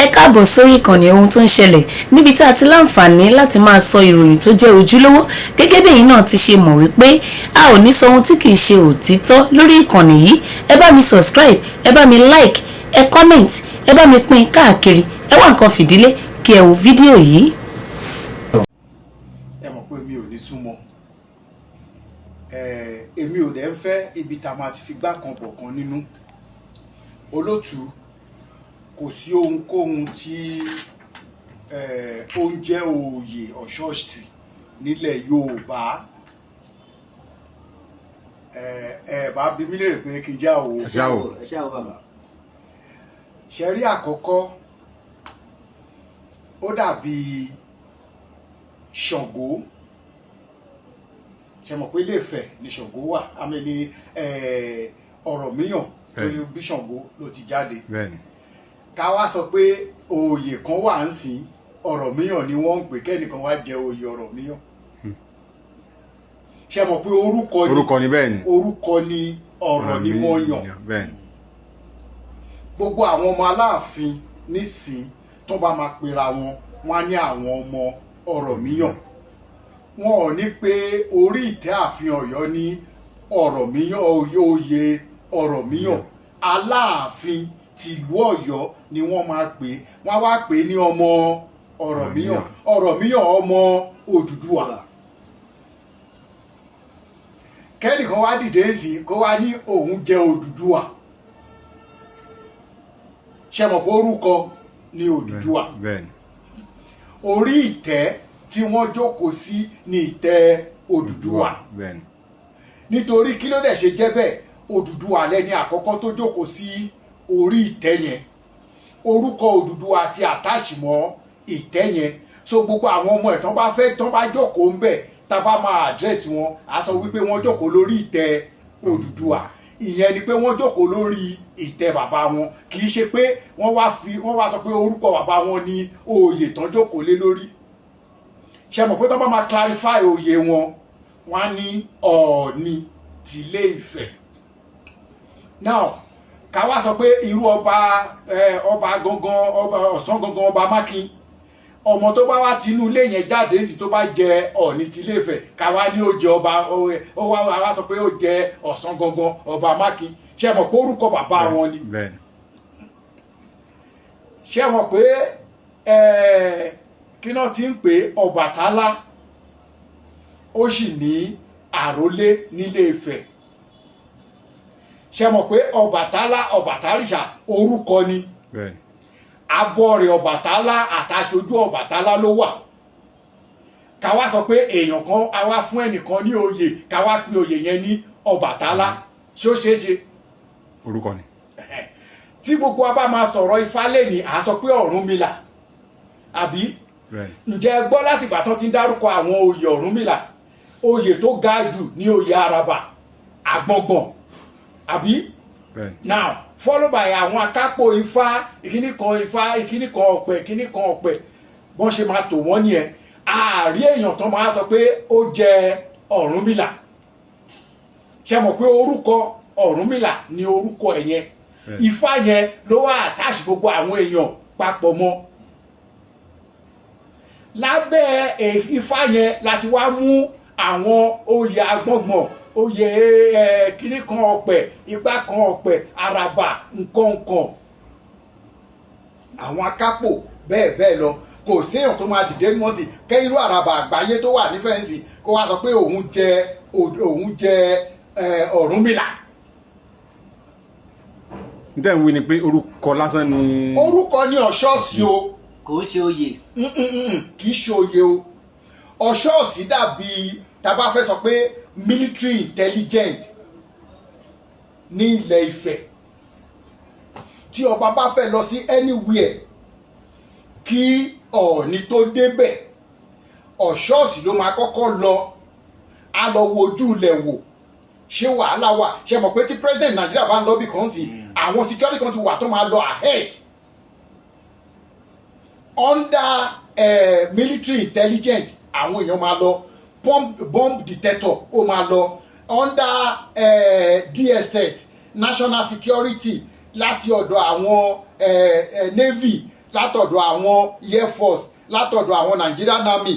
Ẹ káàbọ̀ sórí ìkànnì Ohun tó ń ṣẹlẹ̀, níbi tá a ti láǹfààní láti máa sọ ìròyìn tó jẹ́ ojúlówó. Gẹ́gẹ́ bí ẹ̀yin náà ti ṣe mọ̀ wípé a ò ní sọ ohun tí kìí ṣe òtítọ́ lórí ìkànnì yìí. Ẹ bá mi subscribe, ẹ bá mi like, ẹ comment, ẹ bá mi pín káàkiri. Ẹ wá nǹkan fìdílé kí ẹ wo fídíò yìí. Ẹ mọ̀ pé mi ò ní súnmọ́ èmi ò dẹ̀ ń fẹ́ ibi tá a máa ti fi gbá kan bọ̀ kan nínú. Olótùú, kò sí ohunkóhun tí ó ń jẹ́ òòyè ọ̀ṣọ́ọ̀ṣì nílẹ̀ Yorùbá. Ẹ bá bi mí léèrè pé kí n já o. Ẹ ṣáà wò. Ẹ ṣáà wò, bàbá. Ṣe rí àkọ́kọ́, ó dàbí Ṣàngó. Ṣe mọ̀ pé Ilé-Ifẹ̀ ni Ṣàngó wà? Àmì ní Ọ̀rànmíyàn tó bí Ṣàngó ló ti jáde. Ká wá sọ pé òòyè kan wà ń sìn, Ọ̀rànmíyàn ni wọ́n ń pè, kẹ́nìkan wá jẹ oyè Ọ̀rànmíyàn. Ṣe mọ̀ pé orúkọ ni? Orúkọ ni, bẹ́ẹ̀ni. Orúkọ ni, ọ̀rọ̀ ni wọ́n yàn. Gbogbo àwọn ọmọ Aláàfin nísìn, tó bá máa pera wọn, wọn á ní àwọn ọmọ Ọ̀rànmíyàn. Wọn ò ní pé orí ìtẹ́ ààfin Ọ̀yọ́ ní Ọ̀rànmíyàn, oyè Ọ̀rànmíyàn. Aláàfin tìlú Ọ̀yọ́ ni wọ́n máa pè. Wọ́n á wá pè ní ọmọ Ọ̀rànmíyàn, Ọ̀rànmíyàn ọmọ Odùduwà. Kẹ́nìkan wá dìde sí kó wá ní òun jẹ́ Odùduwà, ṣe mọ̀ pé orúkọ ni Odùduwà? Bẹ́ẹ̀ni. Orí ìtẹ́ tí wọ́n jókòó sí ní ìtẹ́ Odùduwà. Nítorí kí ló dẹ̀ ṣe jẹ́ bẹ́ẹ̀? Odùduwà lẹ́ni àkọ́kọ́ tó jókòó sí orí ìtẹ́ yẹn. Orúkọ Odùduwà ti attach mọ́ ìtẹ́ yẹn. So gbogbo àwọn ọmọ ẹ̀ tán bá fẹ́, tán bá jókòó ń bẹ̀, tá a bá máa address wọn, á sọ wípé wọ́n jókòó lórí ìtẹ́ Odùduwà. Ìyẹn ni pé wọ́n jókòó lórí ìtẹ́ bàbá wọn, kì í ṣe pé wọ́n wá fi wọ́n wá sọ pé orúkọ bàbá wọn ní oyè tán jókòó lé lórí. Ṣe mọ̀ pé tán bá máa clarify oyè wọn, wọ́n á ní Ọọ̀ni tìlé Ifẹ̀. Now, ká wá sọ pé irú ọba ọba gangan, ọba ọ̀sán gangan, ọba Mákin, ọmọ tó bá wá tinú ilé yẹn jáde sí, tó bá jẹ Ọọ̀ni tìlé Ifẹ̀, ká wá ní ó jẹ ọba, ó wá wá sọ pé ó jẹ ọ̀sán gangan ọba Mákin. Ṣe mọ̀ pé orúkọ bàbá wọn ni? Bẹ́ẹ̀ni. Ṣé mọ̀ pé kí náà ti ń pè Ọbàtálá, ó sì ní àrólé nílé Ifẹ̀? Ṣé mọ̀ pé Ọbàtálá, Ọbàtárìṣà, orúkọ ni? Bẹ́ẹ̀ni. Abọ́rẹ̀ Ọbàtálá àtàṣojú Ọbàtálá ló wà. Ká wá sọ pé èèyàn kan á wá fún ẹnìkan ní oyè, ká wá pín oyè yẹn ní Ọbàtálá, ṣé ó ṣeé ṣe? Orúkọ ni. Tí gbogbo wa bá máa sọ̀rọ̀ Ifá lẹ́nìí, à á sọ pé Ọ̀rúnmìlà, àbí? Bẹ́ẹ̀ni. Ǹjẹ́ ẹ gbọ́ láti ìgbà tán ti ń dárúkọ àwọn oyè Ọ̀rúnmìlà, oyè tó ga jù ní oyè Àràbà Àgbọ̀ngbọ̀n, àbí? Bẹ́ẹ̀ni. Now, follow by àwọn akápò Ifá, ìkíní kan Ifá, ìkíní kan ọ̀pẹ, ìkíní kan ọ̀pẹ, bọ́n ṣe máa tò wọ́n nìyẹn. Àárí èèyàn tán máa sọ pé ó jẹ Ọ̀rúnmìlà. Ṣe mọ̀ pé orúkọ Ọ̀rúnmìlà ni orúkọ ẹ̀ yẹn? Bẹ́ẹ̀ni. Ifá yẹn ló wá attach gbogbo àwọn èèyàn papọ̀ mọ́. Lábẹ́ Ifá yẹn láti wá mú àwọn oyè agbọ̀ngbọ̀n, oyè kíní kan ọ̀pẹ, igbá kan ọ̀pẹ, àràbà, nǹkan nǹkan, àwọn akápò, bẹ́ẹ̀ bẹ́ẹ̀ lọ. Kò séèyàn tó máa dìde ní wọ́n sì kẹ́ irú àràbà àgbáyé tó wà ní fẹ́ǹsì, kó wá sọ pé òun jẹ Ọ̀rúnmìlà. N tẹ́ ń wí ni pé orúkọ lásán ni. Orúkọ ní ọ̀ṣọ́ọ̀sì o. Kò ń ṣe oyè. Kì í ṣe oyè o. Ọ̀ṣọ́ọ̀sì dàbí tá a bá fẹ́ sọ pé military intelligent ní ilẹ̀ Ifẹ̀. Tí ọba bá fẹ́ lọ sí anywhere, kí Ọọ̀ni tó débẹ̀, ọ̀ṣọ́ọ̀sì ló máa kọ́kọ́ lọ. Á lọ wojú ilẹ̀ wò, ṣé wàhálà wà? Ṣe mọ̀ pé tí president Nàìjíríà bá ń lọ bí kan sí, àwọn security kan ti wà tó máa lọ ahead under military intelligence. Àwọn èèyàn máa lọ, bomb detector ó máa lọ under DSS, national security, láti ọ̀dọ̀ àwọn navy, láti ọ̀dọ̀ àwọn army, àwọn èèyàn máa lọ. Látọ̀dọ̀ àwọn Air Force, látọ̀dọ̀ àwọn Nigerian Army,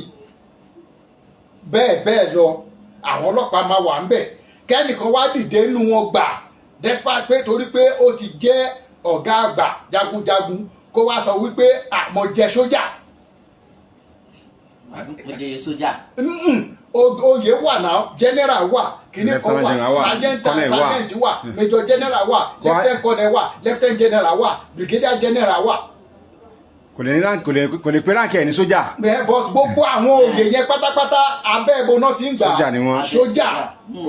bẹ́ẹ̀ bẹ́ẹ̀ lọ. Àwọn ọlọ́pàá máa wà ńbẹ̀. Kẹ́nìkan wá dìde nínú wọn gbà, despite pé torí pé ó ti jẹ́ ọ̀gá àgbà jagunjagun, kó wá sọ wípé àmọ́ jẹ sójà. Mo jẹ sójà. Oyè wà náà, general wà, kìíní kan Lieutenant wà, general wà, sergeant colonel wà. Sergeant wà, major general wà, lieutenant colonel wà, lieutenant general wà, brigadier general wà. Kò lè ní rank, kò lè pé rank ẹ̀ ní sójà. Ẹ, but gbogbo àwọn oyè yẹn pátápátá, abẹ́ ibo náà ti ń gbà? Sójà ni wọ́n. Sójà.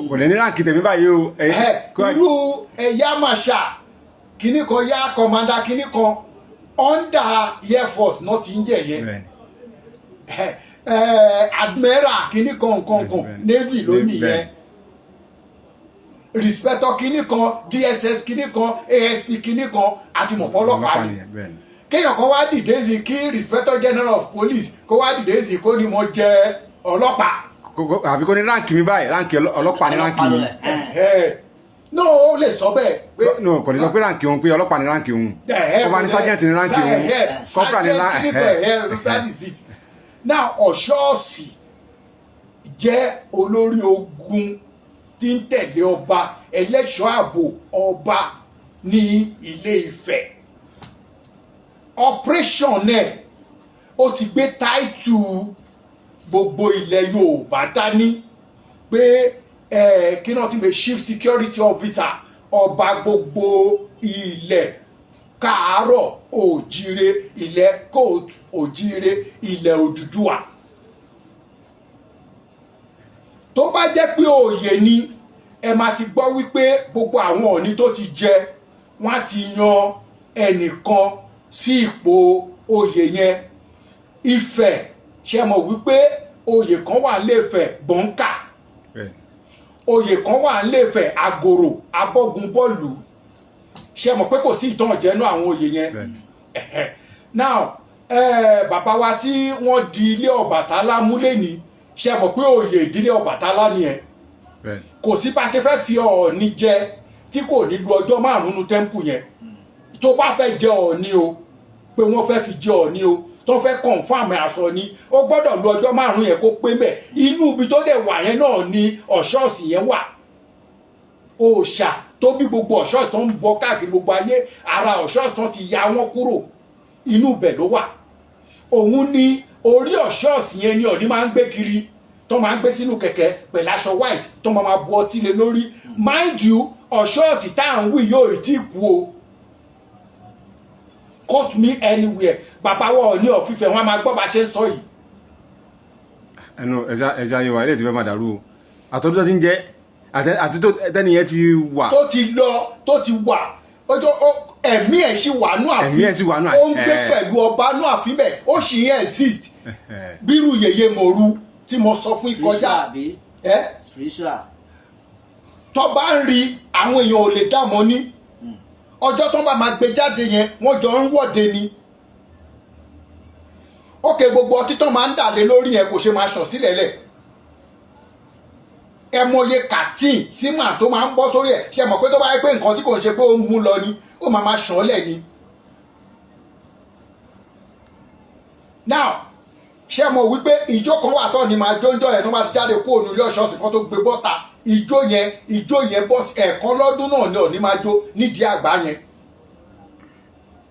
Kò lè ní rank tèmi báyìí o. Ẹ, irú ẹ̀yà màṣà kìíní kan yá, commander kìíní kan, under Air Force náà ti ń jẹ yẹn. Bẹ́ẹ̀ni. Ẹ, admiral kìíní kan nǹkan kan, Bẹ́ẹ̀ni. Navy ló nìyẹn. Inspector kìíní kan, DSS kìíní kan, ASP kìíní kan, àti mọ̀pọ́lọ́pàá Ọlọ́pàá ni. nìyẹn, bẹ́ẹ̀ni. Kéèyàn kan wá dìde sí kí Inspector General of Police kó wá dìde sí kó ní mo jẹ ọlọ́pàá. Àbí kó ní rank mi báyìí, rank ọlọ́pàá ní rank mi. Ẹ, no, ó lè sọ bẹ́ẹ̀ pé No, kò ní sọ pé rank òun, pé ọlọ́pàá ní rank òun. Ó bá ní sergeant ní rank òun, corporal ní rank. Sergeant ní kan, that is it. Now, Ọ̀ṣọ́ọ̀sì jẹ́ olórí ogun tí ń tẹ̀lé ọba, ẹlẹ́ṣọ́ ààbò ọba ní Ilé Ifẹ̀. Operation náà, ó ti gbé title gbogbo ilẹ̀ Yorùbá dání pé ẹ kí náà ti gbé chief security officer ọba gbogbo ilẹ̀ káàárọ̀ òjíire, ilẹ̀ kóòtù òjíire, ilẹ̀ Odùduwà. Tó bá jẹ́ pé òye ni, ẹ máa ti gbọ́ wípé gbogbo àwọn Ọ̀ọ̀ni tó ti jẹ, wọ́n á ti yan ẹnìkan sí ipò oyè yẹn. Ifẹ̀, ṣe mọ̀ wípé oyè kan wà l'Ífẹ̀, Gbọ̀ǹkà? Bẹ́ẹ̀ni. Oyè kan wà l'Ífẹ̀, Àgòrò Abọ́gun Bọ́ọ̀lù. Ṣe mọ̀ pé kò sí ìtàn jẹ́nu àwọn oyè yẹn? Bẹ́ẹ̀ni. Ẹ̀hẹ̀. Now, bàbá wa tí wọ́n di ilé Ọbàtálá mú lẹ́ni, ṣe mọ̀ pé oyè ìdílé Ọbàtálá nìyẹn? Bẹ́ẹ̀ni. Kò sí bá ṣe fẹ́ fi Ọọ̀ni jẹ tí kò ní lu ọjọ́ 5 nu temple yẹn. Tó bá fẹ́ jẹ Ọọ̀ni o, pé wọ́n fẹ́ fi jẹ Ọọ̀ni o, tó fẹ́ confirm aṣọ ni, ó gbọ́dọ̀ lu ọjọ́ 5 yẹn kó pé mẹ́. Inú ibi tó dẹ̀ wà yẹn náà ni Ọ̀ṣọ́ọ̀sì yẹn wà. Òòṣà tó bí gbogbo Ọ̀ṣọ́ọ̀sì tó ń bọ káàkiri gbogbo ayé, ara Ọ̀ṣọ́ọ̀sì tó ti ya wọ́n kúrò, inú ibẹ̀ ló wà. Òun ni orí Ọ̀ṣọ́ọ̀sì yẹn ni Ọ̀ọ̀ni máa ń gbé kiri, tó máa ń gbé sínú kẹ̀kẹ́ pẹ̀lú aṣọ white, tó máa bu ọtí lé lórí. Mind you, Ọ̀ṣọ́ọ̀sì tá à ń wí yóò tí ì kú o. Quote me anywhere, bàbá wa Ọọ̀ni of Ifẹ̀, wọn a máa gbọ́ bá ṣe ń sọ yìí. Ẹnu ẹja ayé wa ilé ti fẹ́ máa dàrú o. Àtọ́jú tó ti ń jẹ́ àti tó tẹ́niyẹn ti wà. Tó ti lọ, tó ti wà, ọjọ́ ẹ̀mí ẹ̀ sì wà nú ààfin. Ẹ̀mí ẹ̀ sì wà nú Ó ń gbé pẹ̀lú ọba nú ààfin bẹ́ẹ̀, ó sì ń exist bírú yèyé mòru tí mo sọ fún ìkọjá. Spiritual àbí? Ẹ. Spiritual. Tó bá ń rí, àwọn èèyàn ò lè dá mọ́ ní ọjọ́ tó bá máa gbé jáde yẹn, wọ́n jọ ń wọ́de ni. Ókè, gbogbo ọtí tó máa ń dà lé lórí yẹn, kò ṣe máa ṣàn sílẹ̀ lẹ̀. Ẹ mọye kàtíìn símà tó máa ń bọ́ sórí ẹ̀. Ṣe mọ̀ pé tó bá yẹ pé nǹkan tí kò ń ṣe pé ó ń mú lọ ni, ó máa máa ṣàn lẹ̀ ni. Now, ṣe mọ̀ wípé ìjó kan wà tó ní máa jóńjọ́ yẹn, tó bá ti jáde kó ònú ilé Ọ̀ṣọ́ọ̀sì kan tó gbé bọ́ta, ìjó yẹn bọ́ ẹ̀ẹ̀kan lọ́dún náà ni Ọ̀ọ̀ni máa jó nídìí àgbà yẹn.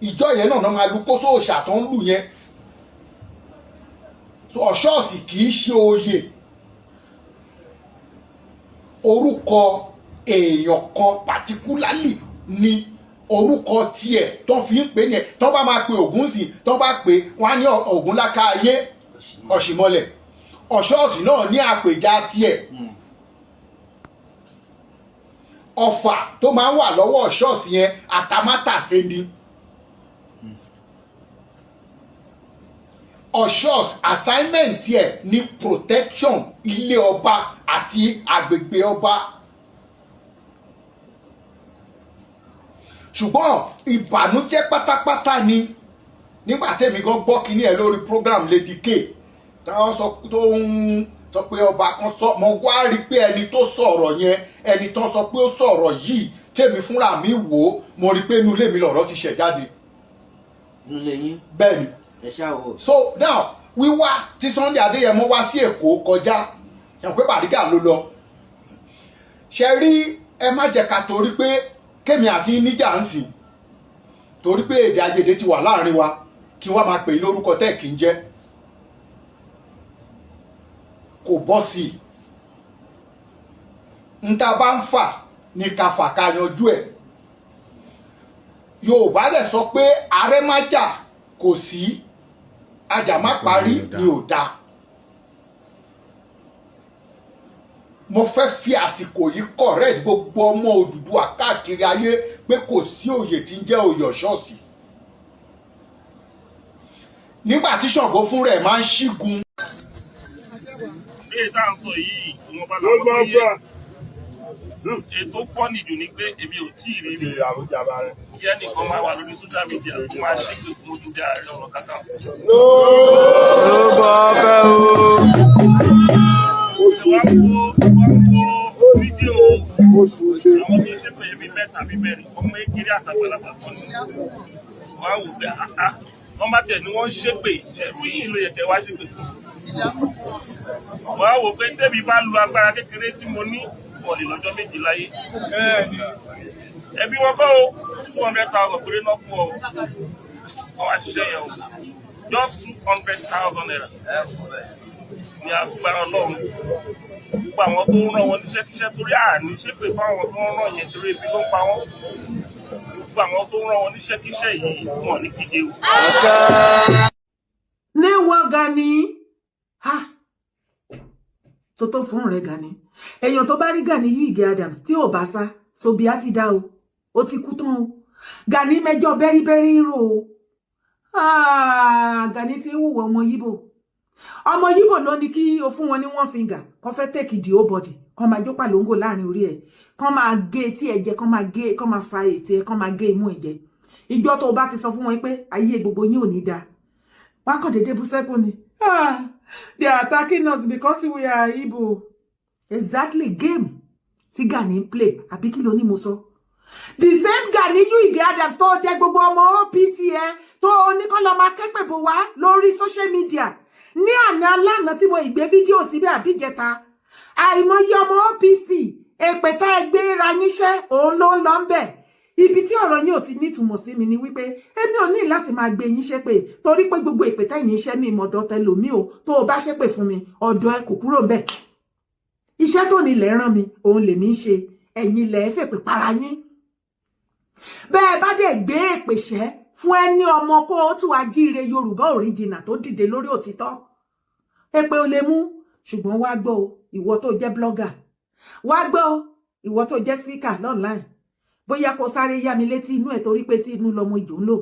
Ìjọ yẹn náà máa lu kóso òòṣà tó ń lù yẹn. So Ọ̀ṣọ́ọ̀sì kì í ṣe oyè, orúkọ èèyàn kan particularly ni orúkọ tiẹ̀ tó fi ń pè ní ẹ̀. Tó bá máa pe Ògún sí, tó bá pè wọ́n á ní Ògún láká ayé ọ̀ṣìmọlẹ̀. Ọ̀ṣọ́ọ̀sì náà ní àpèjá tiẹ̀. Ọfà tó máa ń wà lọ́wọ́ Ọ̀ṣọ́ọ̀sì yẹn, àtàmátàsé ni. Ọ̀ṣọ́ọ̀sì assignment ẹ̀ ní protection ilé ọba àti agbègbè ọba. Ṣùgbọ́n ìbànújẹ́ pátápátá ni nígbà tẹ́mi gan gbọ́ kínní ẹ̀ lórí program Lady K, táwọn sọ tó ń sọ pé ọba kan sọ. Mo wá rí pé ẹni tó sọ̀rọ̀ yẹn, ẹni tó sọ pé ó sọ̀rọ̀ yìí, tèmi fúnra mi wò ó, mo rí pé inú ilé mi lọ̀rọ̀ ti ṣẹ̀ jáde. Nínú ilé yín. Bẹ́ẹ̀ ni. Ẹ ṣáà wò. So now, wíwá tí Sunday Adéyẹmọ wá sí Èkó kọjá, ṣe pé Bàrígà ló lọ ṣe rí. Ẹ má jẹ́ ká torí pé kémi àti yín níjà ń sìn, torí pé èdè àìyedè ti wà láàrin wa, kí wọ́n máa pè é lórúkọ tẹ́ kì í jẹ́. Kò bọ́ sí i. N ta bá ń fà ní ká fà, ká yanjú ẹ̀. Yorùbá dẹ̀ sọ pé ààrẹ má jà kò sí, ajá má parí ni ò dáa. Mo fẹ́ fi àsìkò yìí correct gbogbo ọmọ Odùduwà káàkiri ayé pé kò sí òye tí ń jẹ́ òye ọ̀ṣọ́ọ̀sì. Nígbà tí Ṣàngó fún rẹ̀ máa ń ṣígun Léyìí tá à ń sọ yìí, ìwọ̀nba làwọn tó yé. Ètò funny jù ni pé èmi ò tí ì rí rí kí ẹnìkan máa wà lórí social media kó máa ṣépè fún odidi Ààrẹ Ọ̀nà Kakanfò. Ló bọ́ fẹ́ o. Wá wo fídíò àwọn tó ṣépè yẹn, bíi mẹ́ta bíi mẹ́rin, ọmọ ékeré àtàgbàlagbà kan ní. Wọ́n á wò pé àá wọ́n bá tẹ̀ ní wọ́n ń ṣépè, ṣẹ́rú yìí ló yẹ kẹ́ wá ṣépè fún. Wọ́n á wò pé tẹ́bi bá lu agbára kékeré tí mo ní wọ̀lì lọ́jọ́ 2 láyé. Ẹbí wọn kọ́ o, 200,000 péré náà fún ọ. Wọ́n wá ṣiṣẹ́ yẹn o. Just ₦200,000 ní agbára Ọlọ́run. Gbogbo àwọn tó ń rán wọn níṣẹ́kíṣẹ́, torí àní ṣépè fáwọn tó ń rán yẹn, torí ebi ló ń pa wọ́n. Gbogbo àwọn tó ń rán wọn níṣẹ́kíṣẹ́ yìí, wọn ní kíje o. Níwọ Gani, ha tó tó fún rẹ Gani, èèyàn tó bá rí Gani Ìgè Adams tí ò bá sá sobi á ti dá o, ó ti kú tán o. Gani mẹjọ bẹ́ríbẹ́rí rò o. Ah, Gani ti ń hùwà ọmọ Yíbò. Ọmọ Yíbò ló ní kí o fún wọn ní one finger kó fẹ́ take the whole body, kó máa jó pàlóńgò láàrin orí ẹ̀, kó máa gé etí ẹ̀ jẹ, kó máa gé, kó máa fa ètè ẹ̀, kó máa gé imú ẹ̀ jẹ. Ìjọ tó o bá ti sọ fún wọn pé ayé gbogbo yín ò ní dáa, wá kàn déédéé bú sẹ́kùn ni. "Ah, they are attacking us because we are Igbo." Exactly game tí Gani ń play, àbí kí ló ní mo sọ? The same Gani Ìgè Adams tó dẹ gbogbo ọmọ OPC ẹ, tó oníkan lọ máa kẹ́pẹ̀ bò wá lórí social media ní àná alánà tí mo ìgbé fídíò síbẹ̀ àbíjẹta. Àìmọye ọmọ OPC, èpè tá ẹ gbé ra yíṣẹ́, òun ló ń lọ ń bẹ̀. Ibi tí ọ̀rọ̀ yín ò ti nítumọ̀ sí mi ni wípé èmi ò ní láti máa gbé yín ṣépè, torí pé gbogbo èpè tẹ̀yìn iṣẹ́ mi ìmọ̀dọ̀ tẹlòmí o. Tó o bá ṣépè fún mi, ọ̀dọ̀ ẹ kò kúrò ńbẹ̀. Iṣẹ́ tó nílẹ̀ rán mi, òun lèmi ń ṣe. Ẹ̀yin lẹ̀ fèpè para yín. Bẹ́ẹ̀ bá dẹ̀ gbé èpè ṣẹ́ fún ẹni ọmọ kó o tún ajíire Yorùbá original tó dìde lórí òtítọ́, èpè ò lè mú. Ṣùgbọ́n wá gbọ́ o, ìwọ tó jẹ́ blogger, wá gbọ́ o, ìwọ tó jẹ́ speaker online, bóyá kó sáré yá mi létí inú ẹ̀, torí pé tí inú lọmọ ìjò ń lò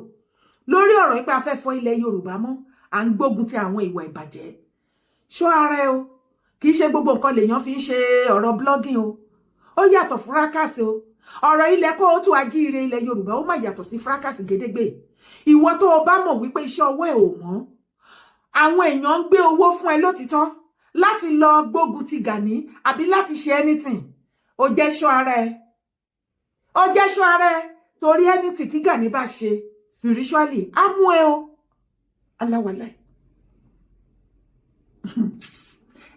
lórí ọ̀rọ̀ pé a fẹ́ fọ́ ilẹ̀ Yorùbá mọ́, à ń gbógun ti àwọn ìwà ìbàjẹ́. Ṣọ́ ara ẹ o. Kì í ṣe gbogbo nǹkan lèèyàn fi ń ṣe ọ̀rọ̀ blogging o. Ó yàtọ̀ fracas o. Ọ̀rọ̀ ilẹ̀ kóòtù ajíire ilẹ̀ Yorùbá, ó má yàtọ̀ sí fracas gédégbé. Ìwọ tó o bá mọ̀ wípé iṣẹ́ ọwọ́ ẹ̀ ò mọ́, àwọn èèyàn ń gbé owó fún ẹ lótìtọ́ láti lọ gbógun ti Gani àbí láti ṣe anything, ó jẹ́ ṣọ́ ara ẹ, ó jẹ́ ṣọ́ ara ẹ, torí anything tí Gani bá ṣe spiritually, á mú ẹ o. Aláwàláì,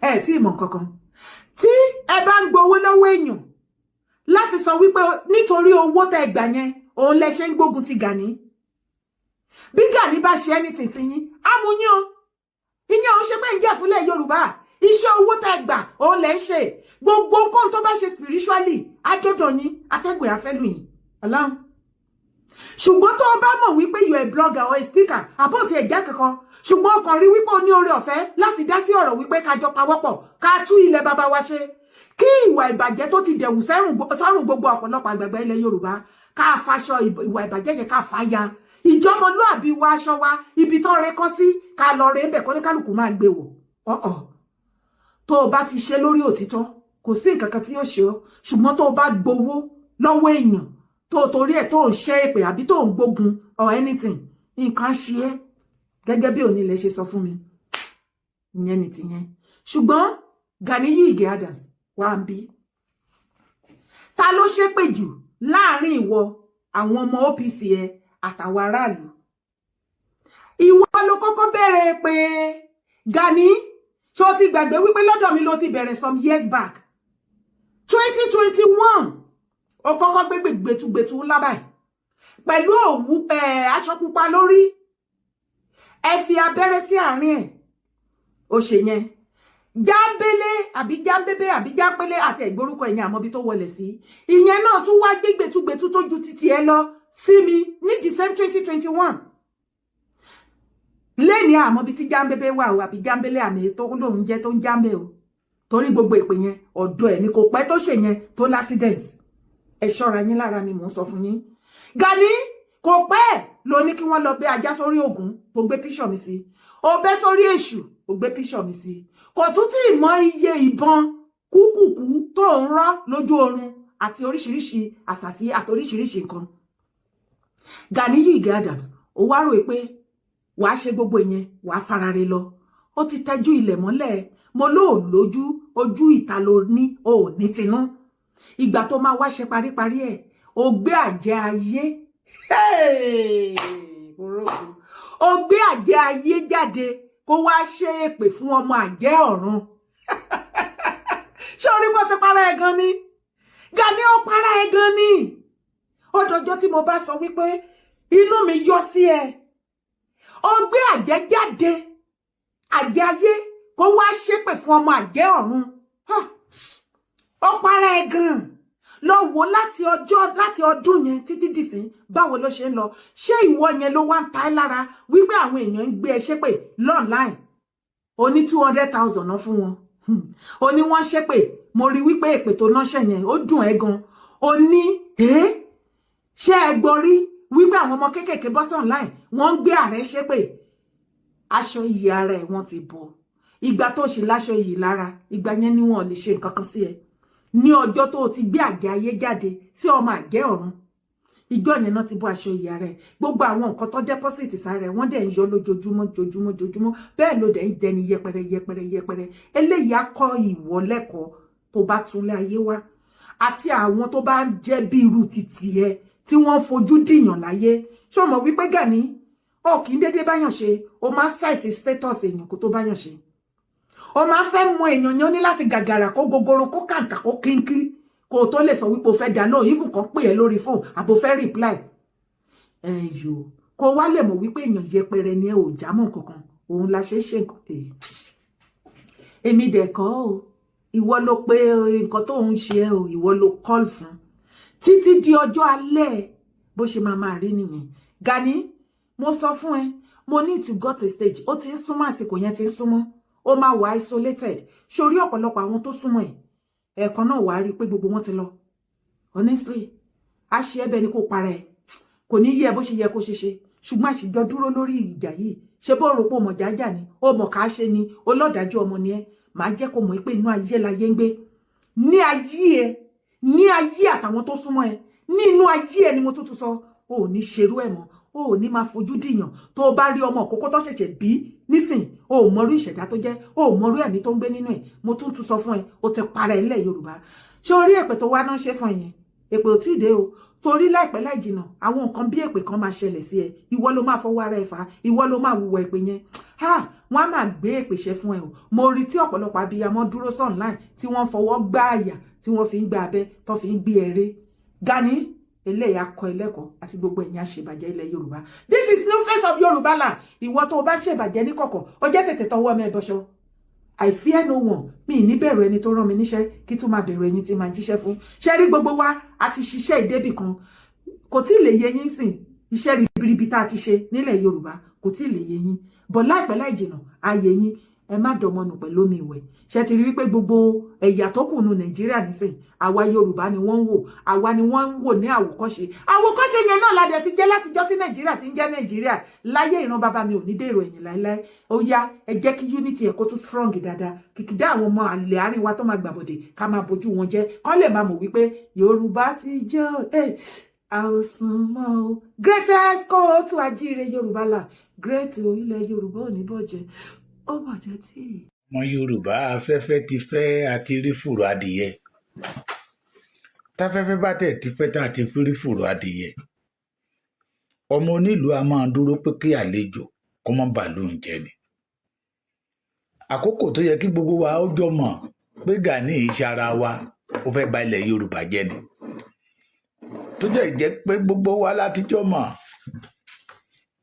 ẹ tí ì mọ̀ kankan. Tí ẹ bá ń gbowó lọ́wọ́ èèyàn láti sọ wípé nítorí owó tẹ́ gbà yẹn, òun lẹ ṣe ń gbógun ti Gani, bí Gani bá ṣe anything sí yín, á mú yín o. Ìyẹn òun ṣe pé ń jà fúnlẹ̀ Yorùbá. Iṣẹ́ owó tẹ́ gbà, òun lẹ ń ṣe. Gbogbo nǹkan tó bá ṣe spiritually, á dọ́dọ̀ yín, atẹ́gùn àfẹ́lù yín ọlọ́run. Ṣùgbọ́n tó o bá mọ̀ wípé you are a blogger or a speaker, àbó ti ẹ̀já kankan, ṣùgbọ́n ọkàn rí wípé o ní oore ọ̀fẹ́ láti dá sí ọ̀rọ̀ wípé ká jọ pawọ́pọ̀, ká tú ilẹ̀ bàbá wa ṣe, kí ìwà ìbàjẹ́ tó ti dẹ̀wù sọ́rùn gbogbo ọ̀pọ̀lọpọ̀ àgbàgbà ilẹ̀ Yorùbá, ká faṣọ ìwà ìbàjẹ́ yẹn, ká fà ya ìjọmọlúàbí wa, aṣọ wa ibi tó rẹ kọ́ sí, ká lọ rẹ ń bẹ̀, kọ́ ní kálukú máa gbé wò ọ̀ọ̀. Tó o bá ti ṣe lórí òtítọ́, kò sí nǹkan kan tí yóò ṣe ọ́. Ṣùgbọ́n tó o bá gbowó lọ́wọ́ èèyàn, tó o torí ẹ̀ tó ń ṣe èpè àbí tó ń gbógun or anything, nǹkan ṣe é gẹ́gẹ́ bí òní ilẹ̀ ṣe sọ fún mi. Ìyẹn ni tìyẹn. Ṣùgbọ́n Ganiyu Ige Adams wà ń bí, ta ló ṣépè jù láàrin ìwọ, àwọn ọmọ OPC ẹ àtàwọn aráàlú? Ìwọ ló kọ́kọ́ bẹ̀rẹ̀ pé Gani. Ṣó ti gbàgbé wípé lọ́dọ̀ mi ló ti bẹ̀rẹ̀ some years back, 2021? Ó kọ́kọ́ gbé gbẹ̀tùgbẹ̀tù ńlá báyìí pẹ̀lú òwú, aṣọ pupa lórí, ẹ fi abẹ́rẹ́ sí àárín ẹ̀. Ó ṣe yẹn jábélé àbí jábébé àbí jápélé àti ìgbórúkọ ẹ̀yìn, àmọ́bí tó wọlé sí. Ìyẹn náà tún wá gbé gbẹ̀tùgbẹ̀tù tó ju títí ẹ lọ sí mi ní December 2021. Lẹ́ni àmọ́bí tí jábébé wà o, àbí jábélé, àmì tó lóun jẹ́ tó ń jábé o, torí gbogbo ìpè yẹn ọ̀dọ̀ ẹ̀ ni. Kò pẹ́ tó ṣe yẹn tó l'accident. Ẹ ṣọ́ra yín lára mi, mò ń sọ fún yín. Gani, kò pẹ́ ló ní kí wọ́n lọ bẹ́ ajá sórí Ògún tó gbé píṣọ̀ mi sí. Ó bẹ́ sórí Èṣù, ó gbé píṣọ̀ mi sí. Kò tún tí ì mọ iye ìbọn kúkùkú tó ń rọ́ lójú oorun àti oríṣiríṣi àṣàsí àti oríṣiríṣi nǹkan. Ganiyu Ige Adams, ó wá rò pé wàá ṣe gbogbo ìyẹn, wàá farare lọ. Ó ti tẹjú ilẹ̀ mọ́lẹ̀. Mo lóò lójú, ojú ìta ló ní, o ò ní tinú. Ìgbà tó máa wá ṣe paríparí ẹ̀, ó gbé àjẹ́ ayé, ó gbé àjẹ́ ayé jáde kó wá ṣe èpè fún ọmọ àjẹ́ ọ̀run. Ṣé orí bó ti para ẹ̀ gan ni? Gani, ó para ẹ̀ gan ni. Ó dọjọ́ tí mo bá sọ wípé inú mi yọ sí ẹ. Ó gbé àjẹ́ jáde, àjẹ́ ayé, kó wá ṣépè fún ọmọ àjẹ́ ọ̀run. Ó para ẹ̀ gan. Lọ wò láti ọjọ́, láti ọdún yẹn títí dìsín, báwo ló ṣe ń lọ? Ṣé ìwọ yẹn ló wá ń ta ẹ́ lára wípé àwọn èèyàn ń gbé ẹ ṣépè online? Ó ní 200,000 náà fún wọn, ó ní wọ́n ṣépè. Mo rí wípé èpè tó náṣẹ yẹn, ó dùn ẹ́ gan. Ó ní ẹ́, ṣé ẹ gbọ́ rí wípé àwọn ọmọ kéékèèké bọ́ sí online, wọ́n ń gbé ààrẹ ṣépè? Aṣọ iyì ara ẹ̀ wọ́n ti bọ̀. Ìgbà tó ṣì láṣọ iyì lára, ìgbà yẹn ni wọn ò lè ṣe nǹkan kan sí ẹ. Ní ọjọ́ tó o ti gbé àjẹ́ ayé jáde sí ọmọ àjẹ́ ọ̀run, ìjọ yẹn náà ti bọ́ aṣọ iyì ara ẹ̀. Gbogbo àwọn nǹkan tó deposit sára ẹ̀, wọ́n dẹ̀ ń yọ lójoojúmọ́, jojúmọ́, jojúmọ́. Bẹ́ẹ̀ ló dẹ̀ ń dẹni yẹpẹrẹ, yẹpẹrẹ, yẹpẹrẹ. Eléyìí á kọ́ ìwọ lẹ́kọ̀ọ́ tó bá túnlé ayé wá, àti àwọn tó bá ń jẹ́ bí irú títì ẹ tí wọ́n fojú dìyàn láyé. Ṣé o mọ̀ wípé Gani, ọ kì í dédé báyàn ṣe? O máa ń ṣàìsí status èèyàn kó tó báyàn ṣe. O máa fẹ́ mọ èèyàn yẹn, ó ní láti gàgàrà, kó gogoro, kó kàǹkà, kó kínkí, kó o tó lè sọ wípé o fẹ́ dá lóhùn, even kan pè é lórí fóònù àbò fẹ́ reply ẹ yò, kó wá lè mọ̀ wípé èèyàn yẹpẹrẹ ni ẹ, ò jámọ́ kankan. Òun la ṣe é ṣe nǹkan. Èmi dẹ̀ kọ́ o, ìwọ ló pé nǹkan tó ń ṣe ẹ o, ìwọ ló call fún. Títí di ọjọ́ alẹ́, bó ṣe máa máa rí nìyẹn. Gani, mo sọ fún ẹ, mo ní to go to a stage. Ó ti ń súnmọ́, àsìkò yẹn ti ń súnmọ́. Ó máa wà isolated sórí ọ̀pọ̀lọpọ̀ àwọn tó súnmọ́ ẹ̀. Ẹ̀ẹ̀kan náà wàá rí i pé gbogbo wọn ti lọ. Honestly, a ṣe ẹbẹ ni kò para ẹ, kò ní yẹ bó ṣe yẹ kó ṣe ṣe. Ṣùgbọ́n àṣìjọ dúró lórí ìjà yìí. Ṣe bó rò pé ó mọ̀ jájà ni, ó mọ̀ ká ṣe ni, olódàájú ọmọ ni ẹ. Màá jẹ́ kó mọ̀ pé inú ayé láyé ń gbé. Ní ayé ẹ, ní ayé àtàwọn tó súnmọ́ ẹ, ní inú ayé ẹ ni mo tútù sọ, o ò ní ṣerú ẹ mọ́. O ò ní máa fojú dìyàn. Tó o bá rí ọmọ òkókó tó ṣẹ̀ṣẹ̀ bí nísìn, o ò mọrú ìṣẹ̀dá tó jẹ́, o ò mọrú ẹ̀mí tó ń gbé nínú ẹ̀. Mo tún tún sọ fún ẹ, o ti para ẹ̀ ńlẹ̀ Yorùbá. Ṣé orí èpè tó wá náà ṣe fún ẹ yẹn, èpè ò tí ì dé o, torí láìpẹ́ láì jìnà, àwọn nǹkan bí èpè kan máa ṣẹlẹ̀ sí ẹ. Ìwọ ló máa fọwọ́ ara ẹ fà á, ìwọ ló máa wùwà èpè yẹn. Ha, wọ́n á máa gbé èpè ṣẹ́ fún ẹ o. Mo rí tí ọ̀pọ̀lọpọ̀ abiyamọ dúró online tí wọ́n fọwọ́ gbá àyà, tí wọ́n fi ń gbá abẹ́, tó fi ń gbé ẹrẹ́. Gani, eléyà akọ ẹlẹ́kọ̀ọ́ àti gbogbo ẹ̀yin àṣebàjẹ́ ilẹ̀ Yorùbá. This is new face of Yorùbá land. Ìwọ tó o bá ṣèbàjẹ́ ní kọ̀kọ̀, ó jẹ́ tètè tọwọ́ ọmọ ẹ bọṣọ. I fear no one. Mi ní bẹ̀rù ẹni tó rán mi níṣẹ́, kí tún máa bẹ̀rù ẹni tí máa jíṣẹ́ fún. Ṣé rí, gbogbo wa a ti ṣiṣẹ́ ìdébì kan, kò tí ì lè yé yín sìn. Iṣẹ́ ribiribi tá a ti ṣe nílẹ̀ Yorùbá kò tí ì lè yé yín bọ̀. Láìpẹ́ láì jìnà, ayé yín. Ẹ má dọmọnù pẹ̀lú omi ìwẹ̀. Ṣe ti rí wípé gbogbo ẹ̀yà tó kù nù Nàìjíríà nísìn, àwa Yorùbá ni wọ́n ń wò, àwa ni wọ́n ń wò ní àwòkọ́ṣe. Àwòkọ́ṣe yẹn náà ládẹ ti jẹ́ látijọ́ tí Nàìjíríà ti ń jẹ́ Nàìjíríà. Láyé ìran bàbá mi ò ní dèrò ẹ̀yìn láéláé. Ó yá, ẹ jẹ́ kí unity ẹ̀ kó tún strong dáadáa. Kìkìdá àwọn ọmọ àlè àárín wa tó máa gbàbọ̀dè, ká máa bójú wọn jẹ́, kọ́ lè máa mọ̀ wípé Yorùbá ti jẹ́ àòsùnmọ́ o. Greatest kóòtù àjíire Yorùbá là great o. Ilẹ̀ Yorùbá ò ní bọ̀jẹ̀, ó bàjẹ́ tí. Ọmọ Yorùbá, afẹ́fẹ́ ti fẹ́, àti rí fùrọ̀ adìyẹ. Táfẹ́fẹ́ bá tẹ̀ ti fẹ́ tá a ti fi rí fùrọ̀ adìyẹ, ọmọ onílùú a máa dúró pé kí àlejò Kó má bàlú ń jẹ ni. Àkókò tó yẹ kí gbogbo wa ó jọ mọ̀ pé Gani yìí ṣe ara wa, ó fẹ́ ba ilẹ̀ Yorùbá jẹ́ ni, tó jẹ́ jẹ́ pé gbogbo wa láti jọ mọ̀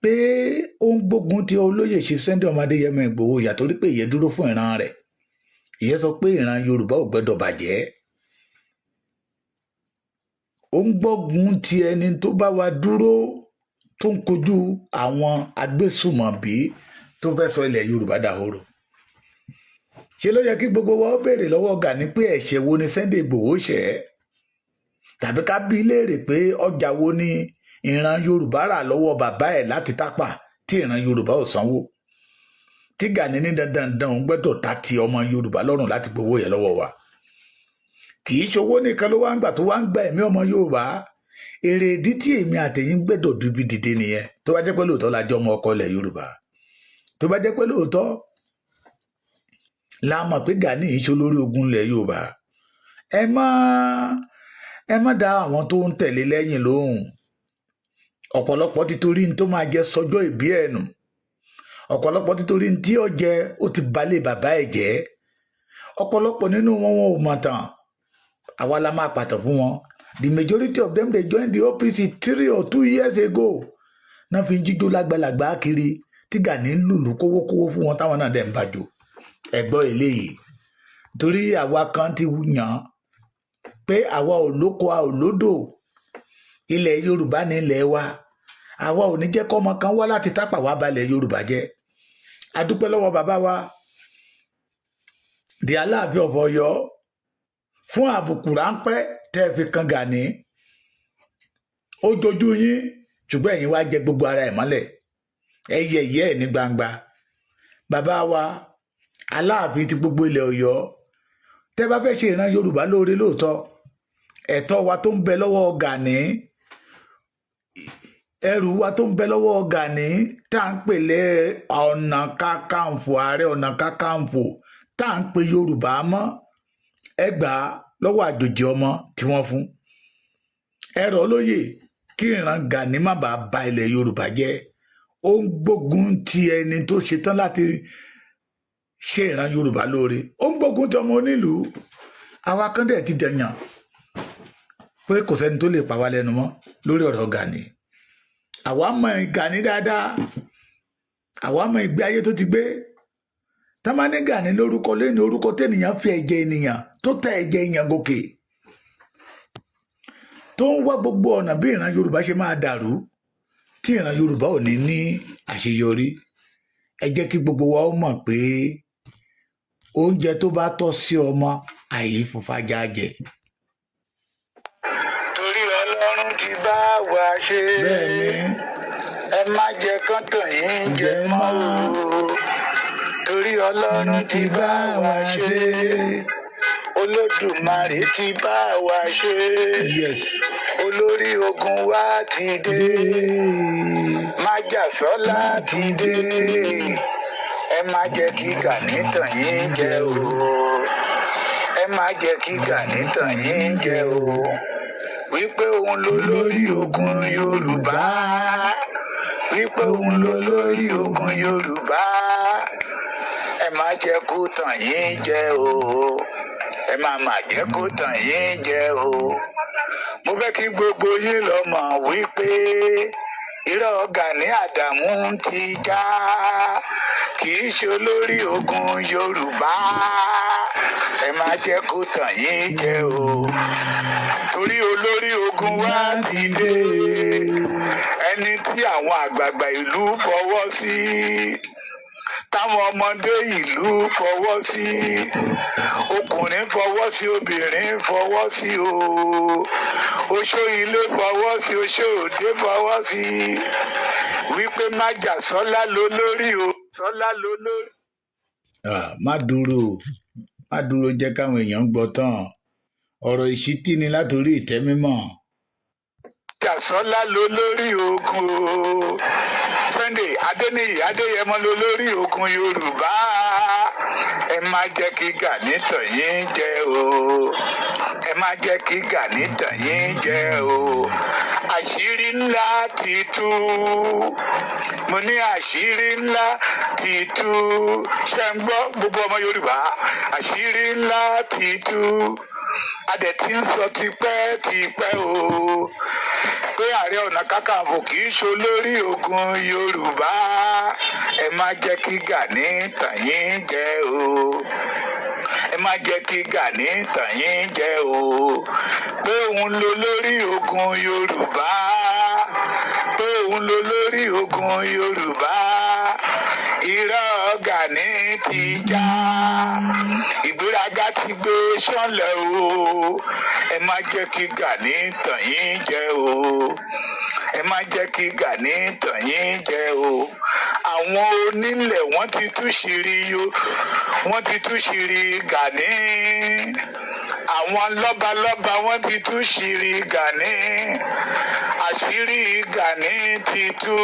pé ó ń gbógun ti olóyè Chief Sunday ọmọ Adéyẹmọ Ìgbòho ìyà, torí pé ìyẹn dúró fún ìran rẹ̀. Ìyẹn sọ pé ìran Yorùbá ò gbẹ́dọ̀ bàjẹ́. Ó ń gbógun ti ẹni tó bá wa dúró, tó ń kojú àwọn agbésùmọ̀bí tó fẹ́ sọ ilẹ̀ Yorùbá dahoro. Ṣe ló yẹ kí gbogbo wa ó béèrè lọ́wọ́ Gani pé ẹ̀ṣẹ̀ wo ni Sunday Ìgbòho ṣẹ̀ ẹ́, tàbí ká bí léèrè pé ọjà wo ni ìran Yorùbá rà lọ́wọ́ bàbá ẹ̀ láti Tápà tí ìran Yorùbá ò sanwó, tí Gani ní dandan dandan òun gbẹ́dọ̀ ta ti ọmọ Yorùbá lọ́rùn láti gbowó yẹn lọ́wọ́ wa. Kì í ṣowó nìkan ló wá ń gbà, tó wá ń gba ẹ̀mí ọmọ Yorùbá. Èrè ìdí tí èmi àtẹ̀yìn gbẹ́dọ̀ dúbí dìde nìyẹn. Tó bá jẹ́ pé lóòótọ́ la jẹ́ ọmọ ọkọ ilẹ̀ Yorùbá, tó bá jẹ́ pé lóòótọ́ la mọ̀ pé Gani yìí ṣe olórí ogun ilẹ̀ Yorùbá, ẹ má dá àwọn tó ń tẹ̀lé lẹ́yìn lóhùn. Ọ̀pọ̀lọpọ̀ ti torí ní tó máa jẹ sọjọ́ ìbí ẹ̀ nù. Ọ̀pọ̀lọpọ̀ ti torí ní tí ó jẹ, ó ti balẹ̀ bàbá ẹ̀ jẹ́. Ọ̀pọ̀lọpọ̀ nínú wọn, wọn ò mọ̀ tán. Àwa la máa pàtàn fún wọn. The majority of them, they joined the OPC 3 or 2 years ago, náà fi ń jíjó lágbàlagbà kiri tí Gani ń lùlù kówókówó fún wọn, táwọn náà dẹ̀ ń bàjọ́. Ẹ̀gbọ́n eléyìí, torí àwa kan ti yàn pé àwa ò lóko, a ò lódò, ilẹ̀ Yorùbá ní ilẹ̀ wa. Àwa ò ní jẹ́ kọ́mọ kan wá láti Tápà wá balẹ̀ Yorùbá jẹ́. A dúpẹ́ lọ́wọ́ bàbá wa, the Aláàfin of Ọ̀yọ́, fún àbùkù ráńpẹ́ tẹ́ ẹ fi kan Gani. Ó jojú yín, ṣùgbọ́n ẹ̀yin wá jẹ gbogbo ara ẹ̀ mọ́lẹ̀, ẹ yẹ̀yẹ́ ẹ̀ ní gbangba. Bàbá wa Aláàfin ti gbogbo ilẹ̀ Ọ̀yọ́, tẹ́ bá fẹ́ ṣe ìran Yorùbá lóore lóòótọ́, ẹ̀tọ́ wa tó ń bẹ lọ́wọ́ Gani, ẹrù wa tó ń bẹ lọ́wọ́ Gani, tá à ń pè lé Ọ̀nà Kakanfò, Ààrẹ Ọ̀nà Kakanfò, tá à ń pè Yorùbá mọ́, ẹ gbà á lọ́wọ́ àjòjì ọmọ tí wọ́n fún ẹrọ lóye, kí ìran Gani má bàa ba ilẹ̀ Yorùbá jẹ́. Ó ń gbógun ti ẹni tó ṣetán láti ṣe ìran Yorùbá lóore. Ó ń gbógun ti ọmọ onílùú. Àwa kan dẹ̀ ti dẹ̀yàn pé kò sẹ́ni tó lè pa wá lẹ́nu mọ́ lórí ọ̀rọ̀ Gani. Àwa mọ̀ Gani dáadáa, àwa mọ̀ ìgbé ayé tó ti gbé. Tamani Gani lórúkọ lẹ́nu, orúkọ tẹ́nìyàn fi ẹ̀jẹ̀ ènìyàn tó tẹ ẹ̀jẹ̀ èèyàn gòkè, tó ń wá gbogbo ọ̀nà bí ìran Yorùbá ṣe máa dàrú, tí ìran Yorùbá ò ní ní àṣeyọrí. Ẹ jẹ́ kí gbogbo wa ó mọ̀ pé oúnjẹ tó bá tọ́ sí ọmọ, àyè fúnfàjà jẹ. Torí Ọlọ́run ti bá wa ṣe. Bẹ́ẹ̀ ni. Ẹ má jẹ́ kán tàn yín jẹ jẹ mọ́ mọ́. O torí Ọlọ́run ti bá wa ṣe. Olódùmarè ti bá wa ṣe. Olórí ogun wa ti dé. Dé. Májàsọ́lá ti dé. Ẹ má jẹ́ kí Gani tàn yín jẹ o. Ẹ má jẹ́ kí Gani tàn yín jẹ o, wípé òun ló lórí ogun Yorùbá, wípé òun ló lórí ogun Yorùbá. Ẹ má jẹ́ kó tàn yín jẹ o. Ẹ má má jẹ́ kó tàn yín jẹ o. Mo fẹ́ kí gbogbo yín lọ mọ̀ wípé irọ́ Gani Àdàmú ti já. Kì í ṣe olórí ogun Yorùbá. Ẹ má jẹ́ kó tàn yín jẹ o, torí olórí ogun wa ti dé, ẹni tí àwọn àgbààgbà ìlú fọwọ́ sí, táwọn ọmọdé ìlú fọwọ́ sí, ọkùnrin fọwọ́ sí, obìnrin fọwọ́ sí o, oṣó ilé fọwọ́ sí, oṣó òde fọwọ́ sí, wípé májàsọ́lá ló lórí o, sọ́lá ló lórí. Ah, má dúró, má dúró, jẹ́ káwọn èèyàn gbọ́ tán. Ọ̀rọ̀ ìṣítí ni látòrí ìtẹ́ mímọ́. Májàsọ́lá ló lórí ogun o. Sunday Adéníyì Adéyẹmọ ló lórí ogun Yorùbá. Ẹ má jẹ́ kí Gani tàn yín jẹ o. Ẹ má jẹ́ kí Gani tàn yín jẹ o. Àṣírí ńlá ti tú. Mo ní àṣírí ńlá ti tú. Ṣé ń gbọ́, gbogbo ọmọ Yorùbá? Àṣírí ńlá ti tú. A dẹ̀ ti ń sọ tipẹ́ tipẹ́ o pé Ààrẹ Ọ̀nà Kakanfò kì í ṣe olórí ogun Yorùbá. Ẹ má jẹ́ kí Gani tàn yín jẹ o. Ẹ má jẹ́ kí Gani tàn yín jẹ o pé òun ló lórí ogun Yorùbá, pé òun ló lórí ogun Yorùbá. Irọ́ Gani ti já, ìgbéraga ti gbé sánlẹ̀ o. Ẹ má jẹ́ kí Gani tàn yín jẹ o. Ẹ má jẹ́ kí Gani tàn yín jẹ o. Àwọn onílẹ̀, wọ́n ti tú ṣìírí yo, wọ́n ti tú ṣìírí Gani. Àwọn lọ́balọ́ba, wọ́n ti tú ṣìírí Gani. Àṣírí Gani ti tú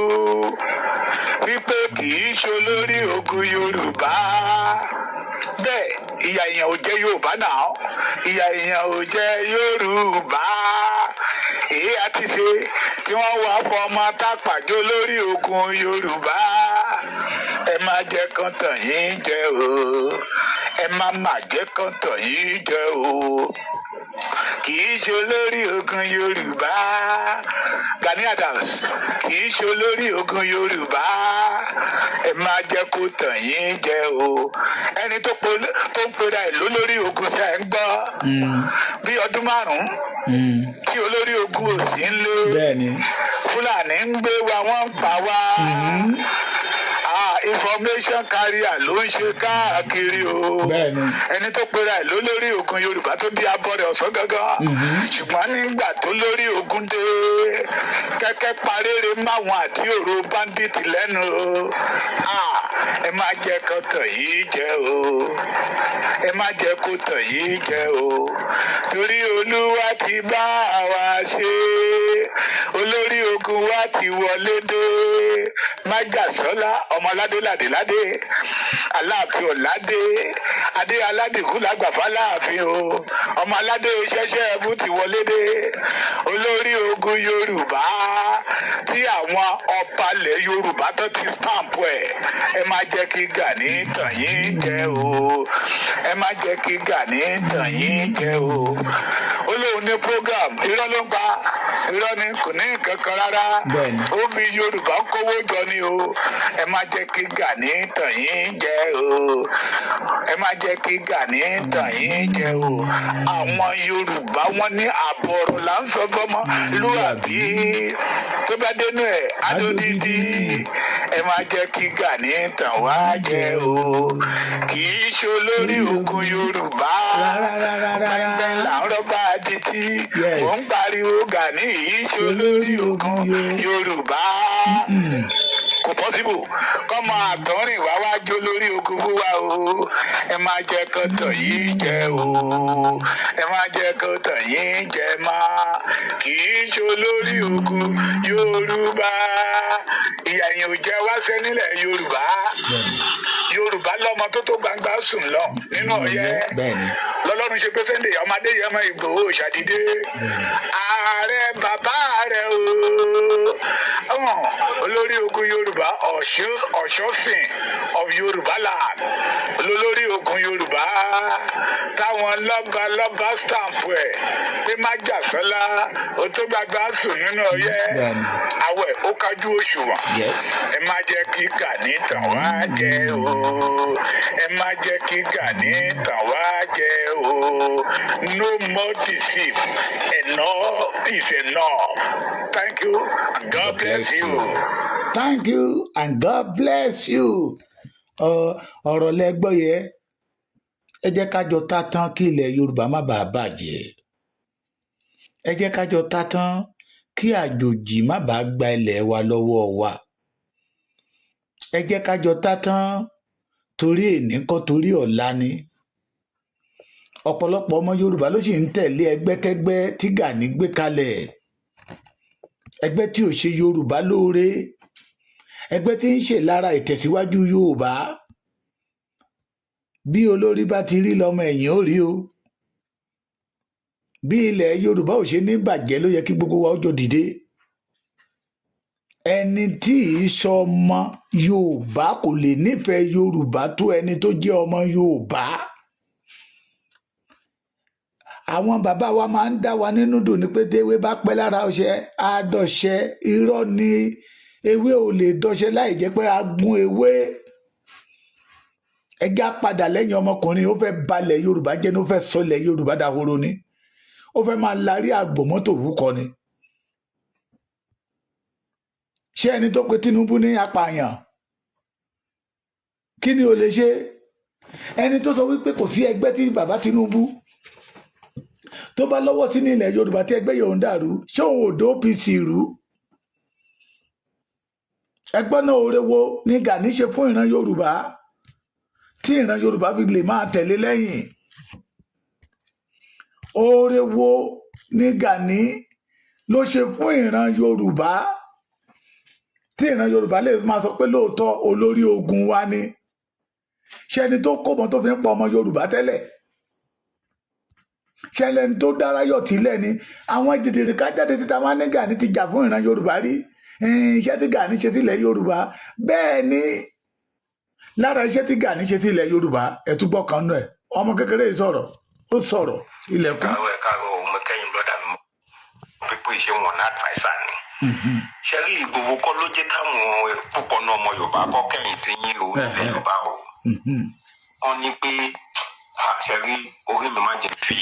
wípé kì í ṣe olórí ogun Yorùbá. Bẹ́ẹ̀ ìyà èèyàn ò jẹ́ Yorùbá náà, ìyà èèyàn ò jẹ́ Yorùbá. Èyí àti ṣe tí wọ́n wá fọmọ tápàjọ lórí ogun Yorùbá. Ẹ má jẹ́ kán tàn yín jẹ o. Ẹ má má jẹ́ kán tàn yín jẹ o. Kì í ṣe olórí ogun Yorùbá. Gani Adams kì í ṣe olórí ogun Yorùbá. Ẹ má jẹ́ kó tàn yín jẹ o. Ẹni tó ń pera ẹ̀ lólórí ogun, ṣe ń gbọ́, bí ọdún 5 tí olórí ogun ò sí ń lé, Fúlàní ń gbé wa, wọ́n ń pa wá. Ah, information carrier ló ń ṣe káàkiri o. Ẹni tó pera ẹ̀ lólórí ogun Yorùbá, tó bí abọ́rẹ̀ ọ̀sán gangan, ṣùgbọ́n nígbà tó lórí ogun dé, kẹ́kẹ́ parére máwọn àti òru bandit lẹ́nu o. Ah, ẹ má jẹ́ kó tàn yín jẹ o. Ẹ má jẹ́ kó tàn yín jẹ o, torí Olúwa ti bá wa ṣe. Olórí ogun wa ti wọlé dé. Májàsọ́lá ọmọ aládé ládé ládé, Aláàfin ọ̀ládé adé, aládìkú lágbàfà láàfin o. Ọmọ aládé ṣẹṣẹ ẹbú ti wọlé dé, olórí ogun Yorùbá tí àwọn ọbalẹ̀ Yorùbá tó ti stamp ẹ̀. Ẹ má jẹ́ kí Gani tàn yín jẹ o. Ẹ má jẹ́ kí Gani tàn yín jẹ o. Ó lóun ní program, irọ́ ló ń pa, irọ́ ni, kò ní nǹkan kan rárá. Ó fi Yorùbá kówó jọ ni o. Ẹ má jẹ́ kí Gani tàn yín jẹ o. Ẹ má jẹ́ kí Gani tàn yín jẹ o. Àwọn Yorùbá, wọn ní àbọ̀ ọ̀rọ̀ là ń sọ fọmọ lúàbí, tó bá dénú ẹ̀ adódídí. Ẹ má jẹ́ kí Gani tàn wá jẹ o. Kì í ṣe olórí ogun Yorùbá. Rárá, rárá, rárá. Gbẹngbẹ là ń rọ́bà títí. Mò ń pariwo, Gani yìí ṣe olórí ogun Yorùbá. Kò possible kọ́mọ àtọ́rìn wá wá jó lórí ogun fún wa o. Ẹ má jẹ́ kó tàn yín jẹ o. Ẹ má jẹ́ kó tàn yín jẹ má. Kì í ṣe olórí ogun Yorùbá. Ìyà yẹn ò jẹ wá sẹ́ nílẹ̀ Yorùbá. Yorùbá lọ́mọ tó tó gbangba sùn lọ nínú ọ̀yẹ́. Lọ́lọ́run ṣe pé Sunday ọmọdé yẹn mọ Ìgbòho ṣàdídé ààrẹ bàbá rẹ̀ o. Ọ̀hún, olórí ogun Yorùbá, Ọ̀ṣọ́sìn of Yorùbá land, olórí ogun Yorùbá táwọn lọ́ba lọ́ba stamp ẹ̀ pé májàsọ́lá ó tó gbàgbà sùn nínú ọyẹ́. Àwẹ̀ ó kájú òṣùwọ̀n. Ẹ má jẹ́ kí Gani tàn wá jẹ o. Ẹ má jẹ́ kí Gani tàn wá jẹ o. No more deceive. Enough is enough. Thank you and God bless you. Thank you and God bless you. Ọ̀rọ̀ lẹ gbọ́ yẹ. Ẹ jẹ́ ká jọ tá tán kí ilẹ̀ Yorùbá má bàa bàjẹ́. Ẹ jẹ́ ká jọ tá tán kí àjòjì má bàa gba ilẹ̀ wa lọ́wọ́ wa. Ẹ jẹ́ ká jọ tá tán, torí èní kọ́, torí ọ̀la ni. Ọ̀pọ̀lọpọ̀ ọmọ Yorùbá ló sì ń tẹ̀lé ẹgbẹ́kẹ́gbẹ́ tí Gani gbé kalẹ̀, ẹgbẹ́ tí ò ṣe Yorùbá lóore, ẹgbẹ́ tí ń ṣe lára ìtẹ̀síwájú Yorùbá. Bí olórí bá ti rí lọ́mọ ẹ̀yìn ó rí o. Bí ilẹ̀ Yorùbá ò ṣe ní bàjẹ́ ló yẹ kí gbogbo wa ó jọ dìde. Ẹni tí ì sọmọ Yorùbá kò lè nífẹ̀ẹ́ Yorùbá tó ẹni tó jẹ́ ọmọ Yorùbá. Àwọn bàbá wa máa ń dá wa nínú dùn ní pé téwé bá pẹ́ lára ọṣẹ á dọṣẹ. Irọ́ ni, ewé ò lè dọṣẹ láì jẹ́ pé a gún ewé. Ẹjá padà lẹ́yìn ọmọkùnrin. Ó fẹ́ balẹ̀ Yorùbá jẹ́ ní, ó fẹ́ sọlẹ̀ Yorùbá dahoro ni, ó fẹ́ máa larí àgbò mọ́tò wúkọ ni. Ṣé ẹni tó pe Tinubu ní apààyàn, kí ni ó lè ṣe? Ẹni tó sọ wípé kò sí ẹgbẹ́ tí bàbá Tinubu tó bá lọ́wọ́ sí ní ilẹ̀ Yorùbá tí ẹgbẹ́ yòó ń dàrú, ṣé òun ò dó OPC rú? Ẹgbọ́n náà, oore wo ni Gani ṣe fún ìran Yorùbá tí ìran Yorùbá fi lè máa tẹ̀lé lẹ́yìn? Oore wo ni Gani ló ṣe fún ìran Yorùbá tí ìran Yorùbá lè máa sọ pé lóòótọ́ olórí ogun wa ni? Ṣé ẹni tó kóbọn tó fi ń pa ọmọ Yorùbá tẹ́lẹ̀, ṣé ẹni tó dára yọ̀ tílẹ̀ ni? Àwọn jìdìrì ká jáde títa wọn ní Gani ti jà fún ìran Yorùbá rí. Iṣẹ́ tí Gani ṣe sílẹ̀ Yorùbá, bẹ́ẹ̀ ni lára iṣẹ́ tí Gani ṣe sílẹ̀ Yorùbá, ẹ̀túgbọ́ kan nù ẹ̀. Ọmọ kékeré yìí sọ̀rọ̀, ó sọ̀rọ̀ ilẹ̀kùn. Káàárọ̀, ẹ káàárọ̀ o. Mo kẹ́yìn brother mi pípé ṣé wọn ní adviser ni. Ṣe rí, Ìgbòho kọ́ ló jẹ́ káwọn púpọ̀ náà ọmọ Yorùbá kọ́ kẹ́yìn sí yín o, ilẹ̀ Yorùbá o. Wọ́n ní pé ṣe rí, orí mi má jẹ́ fi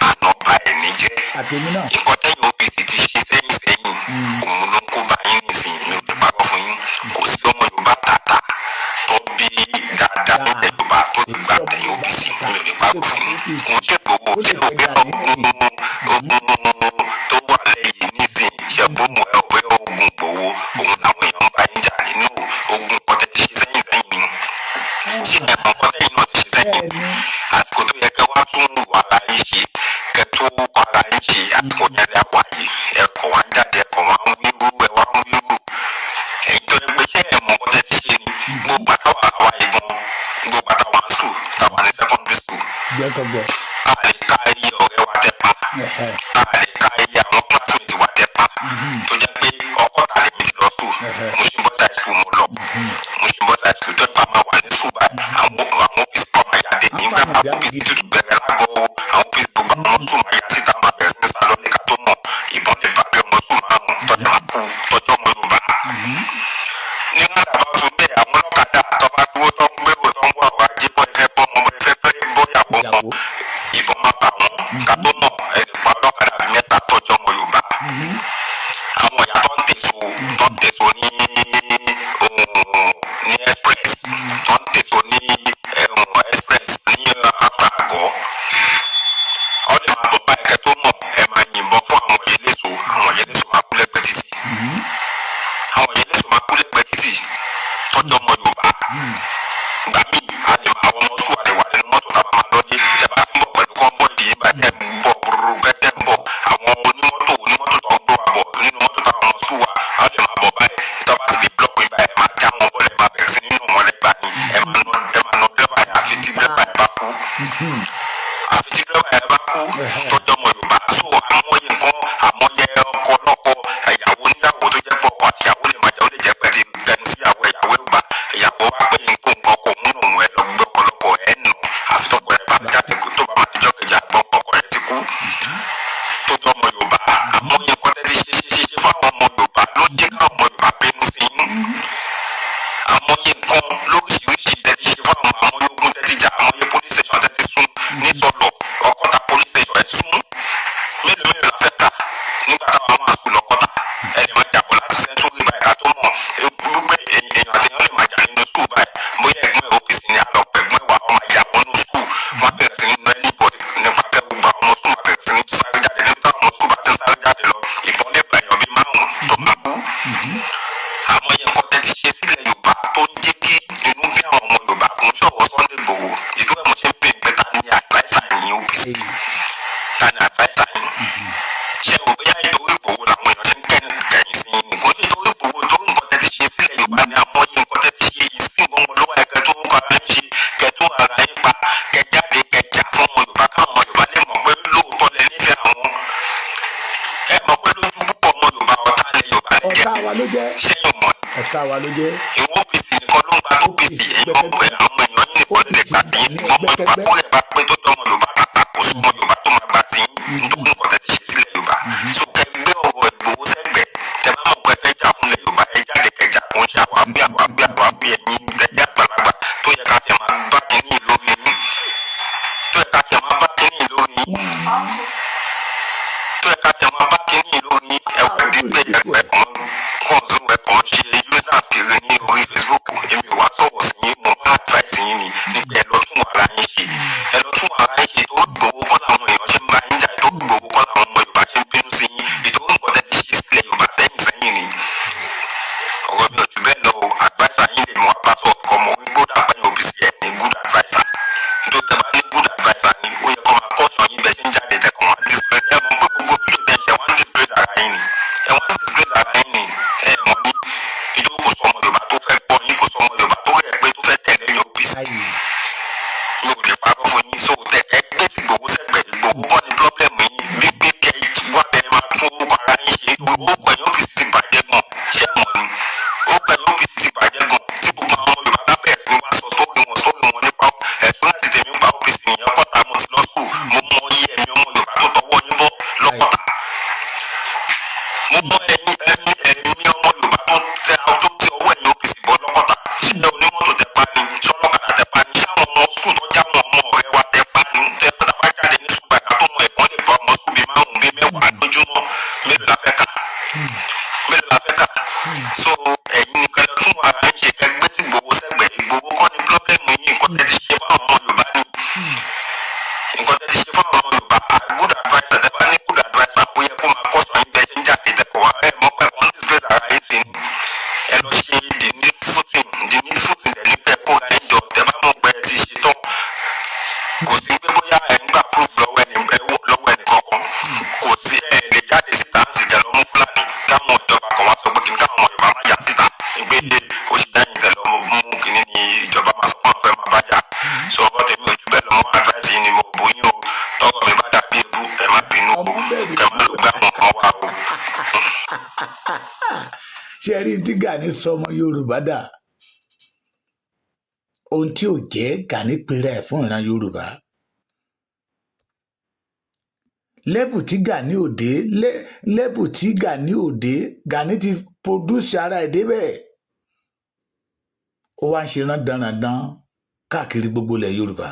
àná ba ẹ̀ní jẹ́. Àtẹ̀mí náà. Nǹkan tẹ́yìn OPC ti ṣe sẹ́yìn sẹ́yìn, òun ló ń kó bá yín nísìnyí. Mi ò lè parọ́ fún yín, kò sí ọmọ Yorùbá tààtà tó bí dáadáa nílẹ̀ Yorùbá tó lè gbà tẹ̀yìn OPC. Mi ò lè parọ́ fún yín, kò ń ṣe gbogbo ṣé òbí ogun tó wà lẹ́yìn nísìnyí, ṣẹ̀gbọ́n ẹ ọ̀pẹ ogun Ìgbòho, òun làwọn èèyàn ń bá yín jà nínú ogun kọ́tẹ́ ti ṣe sẹ́yìn sẹ́yìn ni. Ṣé ẹ̀mọ́ kọ́tẹ́ yìí náà ti ṣe sẹ́yìn? Àsìkò tó yẹ kẹ́ wá tún ara yín ṣe, kẹ́ tó ara yín ṣe, àsìkò yẹn lẹ́ wà yìí. Ẹ̀kọ́ wa ń jáde, ẹ̀kọ́ wa ń wíwú, ẹ̀ wá ń wíwú. Ẹ̀yin tó yẹ pé ṣé ẹ̀mọ́ kọ́tẹ́ ti ṣe ni? Gbogbo àtàwọn àwa yìí gan, gbogbo àtàwọn school, tàwa ní secondary school, Gbẹ́kọ̀gbẹ́. A lè ka iye ọ̀rẹ́ wa tẹ́ pa, a lè ka iye àwọn classmate wa tẹ́ pa, tó jẹ́ pé Ọkọ́ta lèmi ti lọ school, Mushin Boys High School mo lọ. Mushin Boys High School tó pa máa wà ní school báyìí, àwọn OPC kọ́ máa yáde nígbà àwọn OPC tútù bẹ̀rẹ̀ lágọ̀ọ́, àwọn OPC, gbogbo àwọn school máa yá síta, máa bẹ̀rẹ̀ sí ní sálọ ní ká tó mọ̀, ìbọn lè bá bí ọmọ school márùn-ún tọ́jú máa kú, tọ́jú ọmọ Yorùbá ní rádàbà tún bẹ́ẹ̀. Àwọn ọlọ́kadà tó bá dúró, tó ń gbèrò, tó ń wá ọ̀rọ̀ ajé, bọ́ ìfẹ́ bọ́ ọmọ, bọ́ ìfẹ́ bọ́yàwó wọn, ìbọn máa bà wọ́n. Ká tó mọ̀, ẹnì pa ọlọ́kadà bíi mẹ́ta tọ́jú ọmọ Yorùbá. Àwọn ìyá tó ń tèso ní express, tó ń tèso ní express ní after àgọ́, ọ lè máa bọ̀ báyìí, kẹ́ tó mọ̀, ẹ máa yìnbọn fún àwọn eléso, àwọn eléso máa kú lẹ́gbẹ̀ẹ́ títì, àwọn eléso máa kú lẹ́gbẹ̀ẹ́ títì tọ́jú ọmọ Yorùbá. Gbà míì, a lè máa àwọn ọmọ school, a lè wà nínú mọ́tò táwọn máa lọ́dẹ. Ẹ bá ti ń bọ̀ pẹ̀lú convoy yìí, bá tẹ̀ ń bọ̀ búrúrú kẹ́tẹ́ ń bọ̀, àwọn onímọ́tò tó ń gbé wa bọ̀ nínú mọ́tò táwọn ọmọ school wa, a lè máa bọ̀ báyìí, tó bá ti di block yìí báyìí, ẹ máa já wọn bọ́lẹ̀, ẹ máa bẹ̀rẹ̀ sí nínú wọn lẹ́gbàá ni, ẹ máa nà dírẹ́bà yẹn, àfi tí dírẹ́bà yẹn bá kú, àfi tí dírẹ́bà yẹn bá kú tọ́jú ọmọ Yorùbá. So àmọ́yé nǹkan, àmọ́yé ọkọ lọ́kọ, ìyàwó níyàwó, tó jẹ́ pé ọkọ àti ìyàwó lè máa jà, ó lè jẹ́ pé ti tẹnu síyàwó, ìyàwó ìgbà ìyàwó wa pé nǹkan ọkọ òun nù, ẹ lọ gbé ọkọ lọ́kọ ẹ nù, àfi tọkọ ẹ bá jáde kó tó bá máa dijọ́ kejì, àgbọ̀ ọkọ ẹ ti kú tó jẹ́ ọmọ Yorùbá. Àmọ́yé nǹkan tẹ́ ti ṣe ṣe ṣe fáwọn ọmọ Yorùbá ló jẹ́ káwọn ọmọ Yorùbá bínú sí yín. Àmọ́yé nǹkan lóríṣiríṣi tẹ́ ti ṣe fáwọn, àmọ́yé ogun tẹ́ ti jà, àmọ́yé police station tẹ́ ti sún ní Sọlọ, Ọkọ́ta police station ẹ̀ sún. Mélòó mélòó la fẹ́ kà? Nígbà táwọn máa sùn lọ́kọ́ta, ẹni máa jàpọ̀ láti century báyìí, ká tó mọ̀, gbogbo èèyàn àti èèyàn lè máa jà nínú school báyìí, bóyá ẹ̀gbọ́n ẹ̀ OPC ní àlọ́ ẹ̀gbọ́n ẹ̀ wà, ọmọ ìyàwó nínú school, wọ́n á bẹ̀rẹ̀ sí ní anybody nípa bẹ́ẹ̀, gbogbo àwọn ọmọ school máa bẹ̀rẹ̀ sí ní sáré jáde. Níbi táwọn ọmọ school bá ti ń sáré jáde lọ, ìbọn lè bá èèyàn bíi márùn-ún tó máa kú. Àwọn yẹn nǹkan tẹ́ ti ṣe sílẹ̀ Yorùbá tó ń jẹ́ kí inú wa ló jẹ́. Ìwọ OPC nìkan ló ń gba OPC. Ẹ̀yin ọmọ ẹ̀, àwọn èèyàn yín nìkan lè gbà tí yín. Ọmọ Yorùbá tó rẹ̀ bá pé, tó jẹ́ ọmọ Yorùbá kàkà, kò sí ọmọ Yorùbá tó máa gbà tí yín, nítorí nǹkan tẹ́ ti ṣe sílẹ̀ Yorùbá. So kẹ́ gbé ọ̀rọ̀ Ìgbòho sẹ́gbẹ̀ẹ́. Tẹ́ bá mọ̀ pé ẹ fẹ́ jà fún ilẹ̀ Yorùbá, ẹ jáde kẹjà. Kò ń ṣe àwa bí àwa bí àwa bí ẹ̀yin tẹ́jẹ́ àgbàlagbà tó yẹ ká tiẹ̀ máa bá kínní lórí yín, tó yẹ ká tiẹ̀ máa bá kínní lórí yín, tó yẹ ká tiẹ̀ máa bá kínní lórí yín. Ẹ wà dé pé ẹgbẹ́ kan kàn zoom, ẹ kàn ṣe users kiri ní orí Facebook. Èmi ò wá sọ̀rọ̀ sí yín, mo máa advice yín ni nípa ẹ lọ tún ara yín ṣe, ẹ lọ tún ara yín ṣe. Tó Ìgbòho kọ́ làwọn èèyàn ṣe ń bá yín jà, tó Ìgbòho kọ́ làwọn ọmọ Yorùbá ṣe ń bínú sí yín, ìtorí nǹkan tẹ́ ti ṣe sílẹ̀ Yorùbá sẹ́yìn sẹ́yìn ni. Ọ̀rọ̀ mi ò jù bẹ́ẹ̀ lọ o. Adviser yín lè mú wa bá sọ̀rọ̀ kọ́ mọ gbọ́dọ̀ àpẹyìn OPC ẹ̀ ní good adviser. Nítorí tẹ́ bá ní good adviser ni, ó yẹ kó máa caution yín bẹ́ẹ̀ ṣe ń jáde tẹ̀kọ̀ wọn display. Ẹ mọ̀ pé gbogbo fídíò tẹ̀ ń ṣe, wọ́n display ara yín ni, ẹ wọ́n display ara yín ni. Ẹ mọ̀ ní ìjọba, kò sọ ọmọ Yorùbá tó fẹ́ gbọ́ yín, kò sọ ọmọ Yorùbá tó rẹ̀ pé tó fẹ́ tẹ̀lé yín. OPC, mi ò lè parọ́ fún yín. So tẹ ẹ gbé tí Ìgbòho sẹ́gbẹ̀ẹ́. Ìgbòho kọ́ ni problem yín. Wípé kẹ wá bẹ́ẹ̀ máa tún orúkọ ara yín ṣe. Orúkọ yín OPC ti bàjẹ́ gan. Ṣé mọ̀ ni orúkọ yín OPC ti bàjẹ́ gan? Tí gbogbo àwọn ọmọ Yorùbá bá bẹ̀rẹ̀ sí ní wá sọ sórí wọn nípa experience tèmi ń pa OPC nìyẹn. Kọ́ta mo ti lọ school, mo mọ iye ẹ̀mí ọmọ Yorùbá tó tọwọ́ yín bọ́ lọ́kọ̀tà. Mo mọ ẹ̀yìn ẹ̀mí ẹ̀mí ọmọ Yorùbá tó tẹ ọwọ́ ẹ̀yìn OPC bọ́ lọ́kọ̀tà. Ṣé onímọ́tò tẹ pa ni? Ṣé ọlọ́kadà tẹ pa ni? Ṣé àwọn ọmọ school tó já wọn ọmọ ọ̀rẹ́ wa tẹ pa ni? Tẹ pé tá a bá jáde ní school bàtà tó mọ ẹ̀gbọ́n lè bá ọmọ school bíi márùn-ún, bíi 10 lójúmọ́. Mélòó la fẹ́ kà? Mélòó la fẹ́ kà? So ẹ̀yin nìkan lọ tún ara ń ṣe. Kẹgbẹ́ tí Ìgbòho sẹ́gbẹ̀ẹ́. Ìgbòho kọ́ ni problem yín. Nǹkan tẹ́ ti ṣe fáwọn ọmọ Yorùbá ni, nǹkan tẹ́ ti ṣe fáwọn ọmọ Yorùbá. Good adviser, tẹ́ bá ní good adviser, ó yẹ kó máa caution yín bẹ́ẹ̀ ṣe ń jáde tẹ́kọ̀ọ́ wá. Ẹ mọ̀ pé wọ́n disgrace ara yín sí ni. Ẹ lọ ṣe the needful thing. The needful thing dẹ̀ ní pẹ́ kóra yín jọ. Tẹ́ bá mọ̀ pé ẹ ti ṣe tán, kò sí pé bóyá ẹ̀ ń gbà proof lọ́wọ́ ẹnì kankan. Kò sí ẹ lè jáde síta ń sì kẹ́ lọ mú Fúlàní, káwọn ìjọba kan wá sọ pé kí káwọn ọmọ Yorùbá má jà síta pé ó ṣe dáyìn tẹ lọ mú kínní ni ìjọba máa sọ fún àwọn fẹ́ máa bá jà. Sọ ọ̀rọ̀ tèmi ò jù bẹ́ẹ̀ lọ. Mọ́ advice yìí ni mo bó yín o. Tọrọ mi bá dàbí ebú, ẹ má bínú o. Kẹ má lọ gbé àwọn ọmọ wa o. Ṣe rí tí Gani sọmọ Yorùbá dà? Ohun tí ò jẹ́, Gani pera ẹ̀ fún ìran Yorùbá. Level tí Gani ò dé, level tí Gani ò dé, Gani ti produce ara ẹ̀ débẹ̀. Ó wá ń ṣe rán dandan káàkiri gbogbo ilẹ̀ Yorùbá.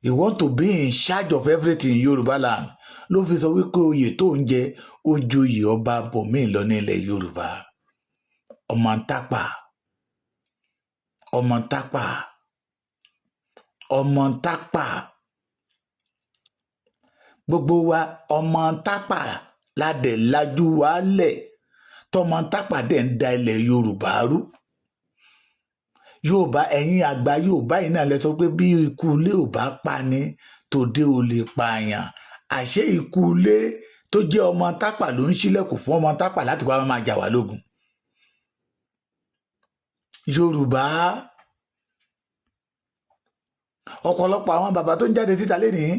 He want to be in charge of everything in Yorùbá land. Ló fi sọ wípé oyè tó ń jẹ, ó joyè ọba bòmíì lọ ní ilẹ̀ Yorùbá. Ọmọ ń tápà, ọmọ ń tápà, ọmọ ń tápà, gbogbo wa ọmọ ń tápà ládẹ̀ lajú wa lẹ̀. Tọmọ ń tápà dẹ̀ ń da ilẹ̀ Yorùbá rú. Yorùbá, ẹ̀yin àgbà Yorùbá yìí náà lẹ sọ pé bí ikú ilé ò bá pa ni, tòde ò lè pààyàn. Àṣé ikú ilé tó jẹ́ ọmọ tápà ló ń ṣílẹ̀kùn fún ọmọ tápà láti wá máa jà wá lógun Yorùbá. Ọ̀pọ̀lọpọ̀ àwọn bàbá tó ń jáde síta lénìí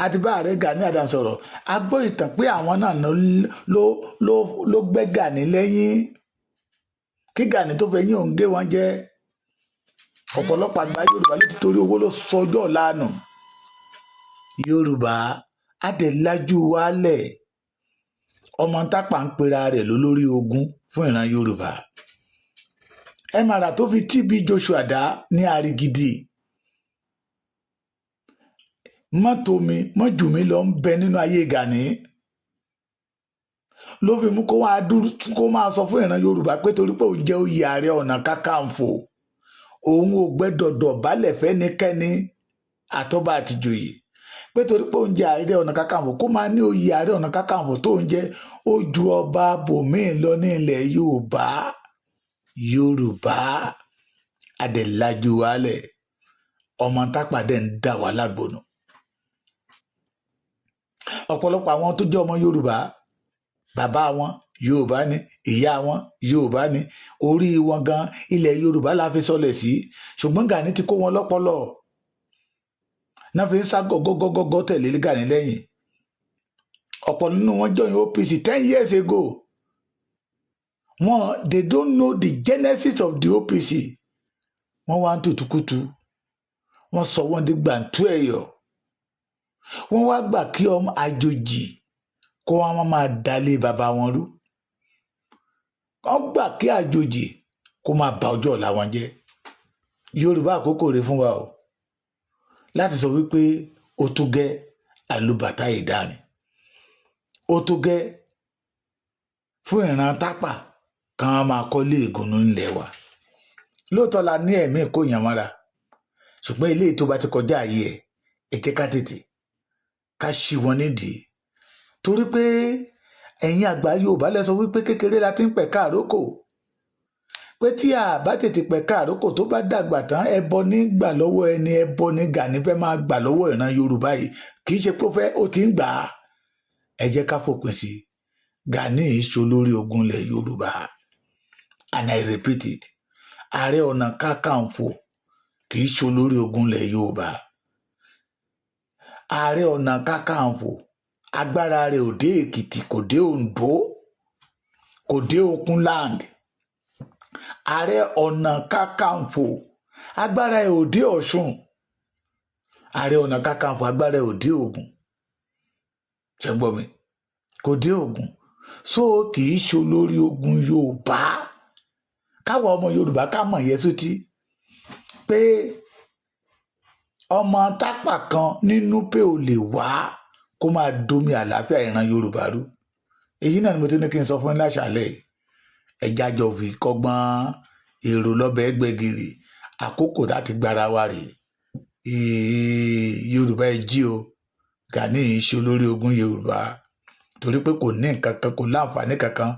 àti bá ààrẹ Gani Adams sọ̀rọ̀, a gbọ́ ìtàn pé àwọn náà ló gbẹ́ Gani lẹ́yìn kí Gani tó fẹ́ yín òun gé wọn jẹ́. Ọ̀pọ̀lọpọ̀ àgbà Yorùbá ló ti torí owó ló sọjọ́ ọ̀la nù. Yorùbá adẹ̀lájú wálẹ̀. Ọmọ tápà ń pera rẹ̀ lólórí ogun fún ìran Yorùbá. Ẹ màrà tó fi TB Joshua dá ní àrígidì mọ́tò mi mọ́jú mi lọ ń bẹ nínú ayé Gani, ló fi mú kó wá dúró kó máa sọ fún ìran Yorùbá pé torí pé òun jẹ́ oyè Ààrẹ Ọ̀nà Kakanfò, òun ò gbẹ́dọ̀ dọ̀bálẹ̀ fẹ́nikẹ́ni, àtọ́ba àtìjòyè, pé torí pé òun jẹ́ Ààrẹ Ọ̀nà Kakanfò, kó máa ní oyè Ààrẹ Ọ̀nà Kakanfò tó ń jẹ́, ó ju ọba bòmíì lọ ní ilẹ̀ Yorùbá. Yorùbá adẹ̀lájú wálẹ̀. Ọmọ tápàdé ń dà wá lágbónú. Ọ̀pọ̀lọpọ̀ àwọn tó jẹ́ ọmọ Yorùbá, bàbá wọn Yorùbá ni, ìyá wọn Yorùbá ni, orí wọn gan ilẹ̀ Yorùbá la fi sọlẹ̀ sí. Ṣùgbọ́n Gani ti kó wọn lọ́pọlọ náà fi ń sá gọ́gọ́gọ́gọ́ tẹ̀lé Gani lẹ́yìn. Ọ̀pọ̀ nínú wọn join OPC 10 years ago. Wọn, they don't know the genesis of the OPC. Wọ́n wá ń tùtùkùtù, wọ́n sọ wọ́n di gbàǹtú ẹ̀yọ̀. Wọ́n wá gbà kí ọmọ àjòjì kó wọn máa dalé bàbá wọn rú. Wọ́n gbà kí àjòjì kó máa bà ọjọ́ ọ̀la wọn jẹ́. Yorùbá, àkókò rèé fún wa o láti sọ wípé ó tó gẹ́, àlùbàtà ìdárin ó tó gẹ́ fún ìran Tápà kan máa kọ́lé ìgúnnú ńlẹ̀ wa. Lóòótọ́ la ní ẹ̀mí kó yàn mọ́ra, ṣùgbọ́n eléyìí tó bá ti kọjá ààyè ẹ̀, ẹ jẹ́ ká tètè ká ṣí wọn nídìí, torí pé ẹ̀yin àgbà Yorùbá lẹ sọ wípé kékeré la ti ń pẹ̀ka àrókò, pé tí a bá tètè pẹ̀ka àrókò, tó bá dàgbà tán, ẹbọ ní gbà lọ́wọ́ ẹni. Ẹbọ ní Gani fẹ́ máa gbà lọ́wọ́ ìran Yorùbá yìí. Kì í ṣe pé ó fẹ́, ó ti ń gbà á. Ẹ jẹ́ ká fòpin sí i. Gani ìṣó lórí ogun ilẹ̀ Yorùbá, and I repeat it, Ààrẹ Ọ̀nà Kakanfò kì í ṣe olórí ogun ilẹ̀ Yorùbá. Ààrẹ Ọ̀nà Kakanfò, agbára rẹ̀ ò dé Èkìtì, kò dé Oǹdó, kò dé Okunland. Ààrẹ Ọ̀nà Kakanfò, agbára ẹ̀ ò dé Ọ̀ṣun. Ààrẹ Ọ̀nà Kakanfò, agbára ẹ̀ ò dé Ògùn. Ṣé gbọ́ mi? Kò dé Ògùn, so kì í ṣe olórí ogun Yorùbá. Káwa ọmọ Yorùbá ká mọ̀ yẹn sótí pé ọmọ Tápà kan nínú pé ò lè wá kó máa domi àlàáfíà ìran Yorùbá rú. Èyí náà ni mo ti ní kí n sọ fún yín láṣàlẹ̀ yìí. Ẹja jọ fi kọ́gbọ́n èrò lọ́bẹ̀ gbẹ̀gìrì. Àkókò láti gbára wa rèé. Yorùbá, ẹ jí o. Gani yìí ṣe olórí ogun Yorùbá, torí pé kò ní nǹkan kan, kò láǹfààní kankan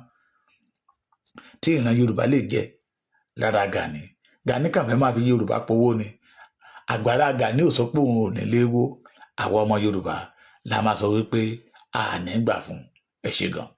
tí ìran Yorùbá lè jẹ lára Gani. Gani kàn fẹ́ máa fi Yorùbá powó ni. Àgbàrá Gani ò sọ pé òun ò ní léwó. Àwa ọmọ Yorùbá la máa sọ wípé a ní gbà fún. Ẹ ṣé gan.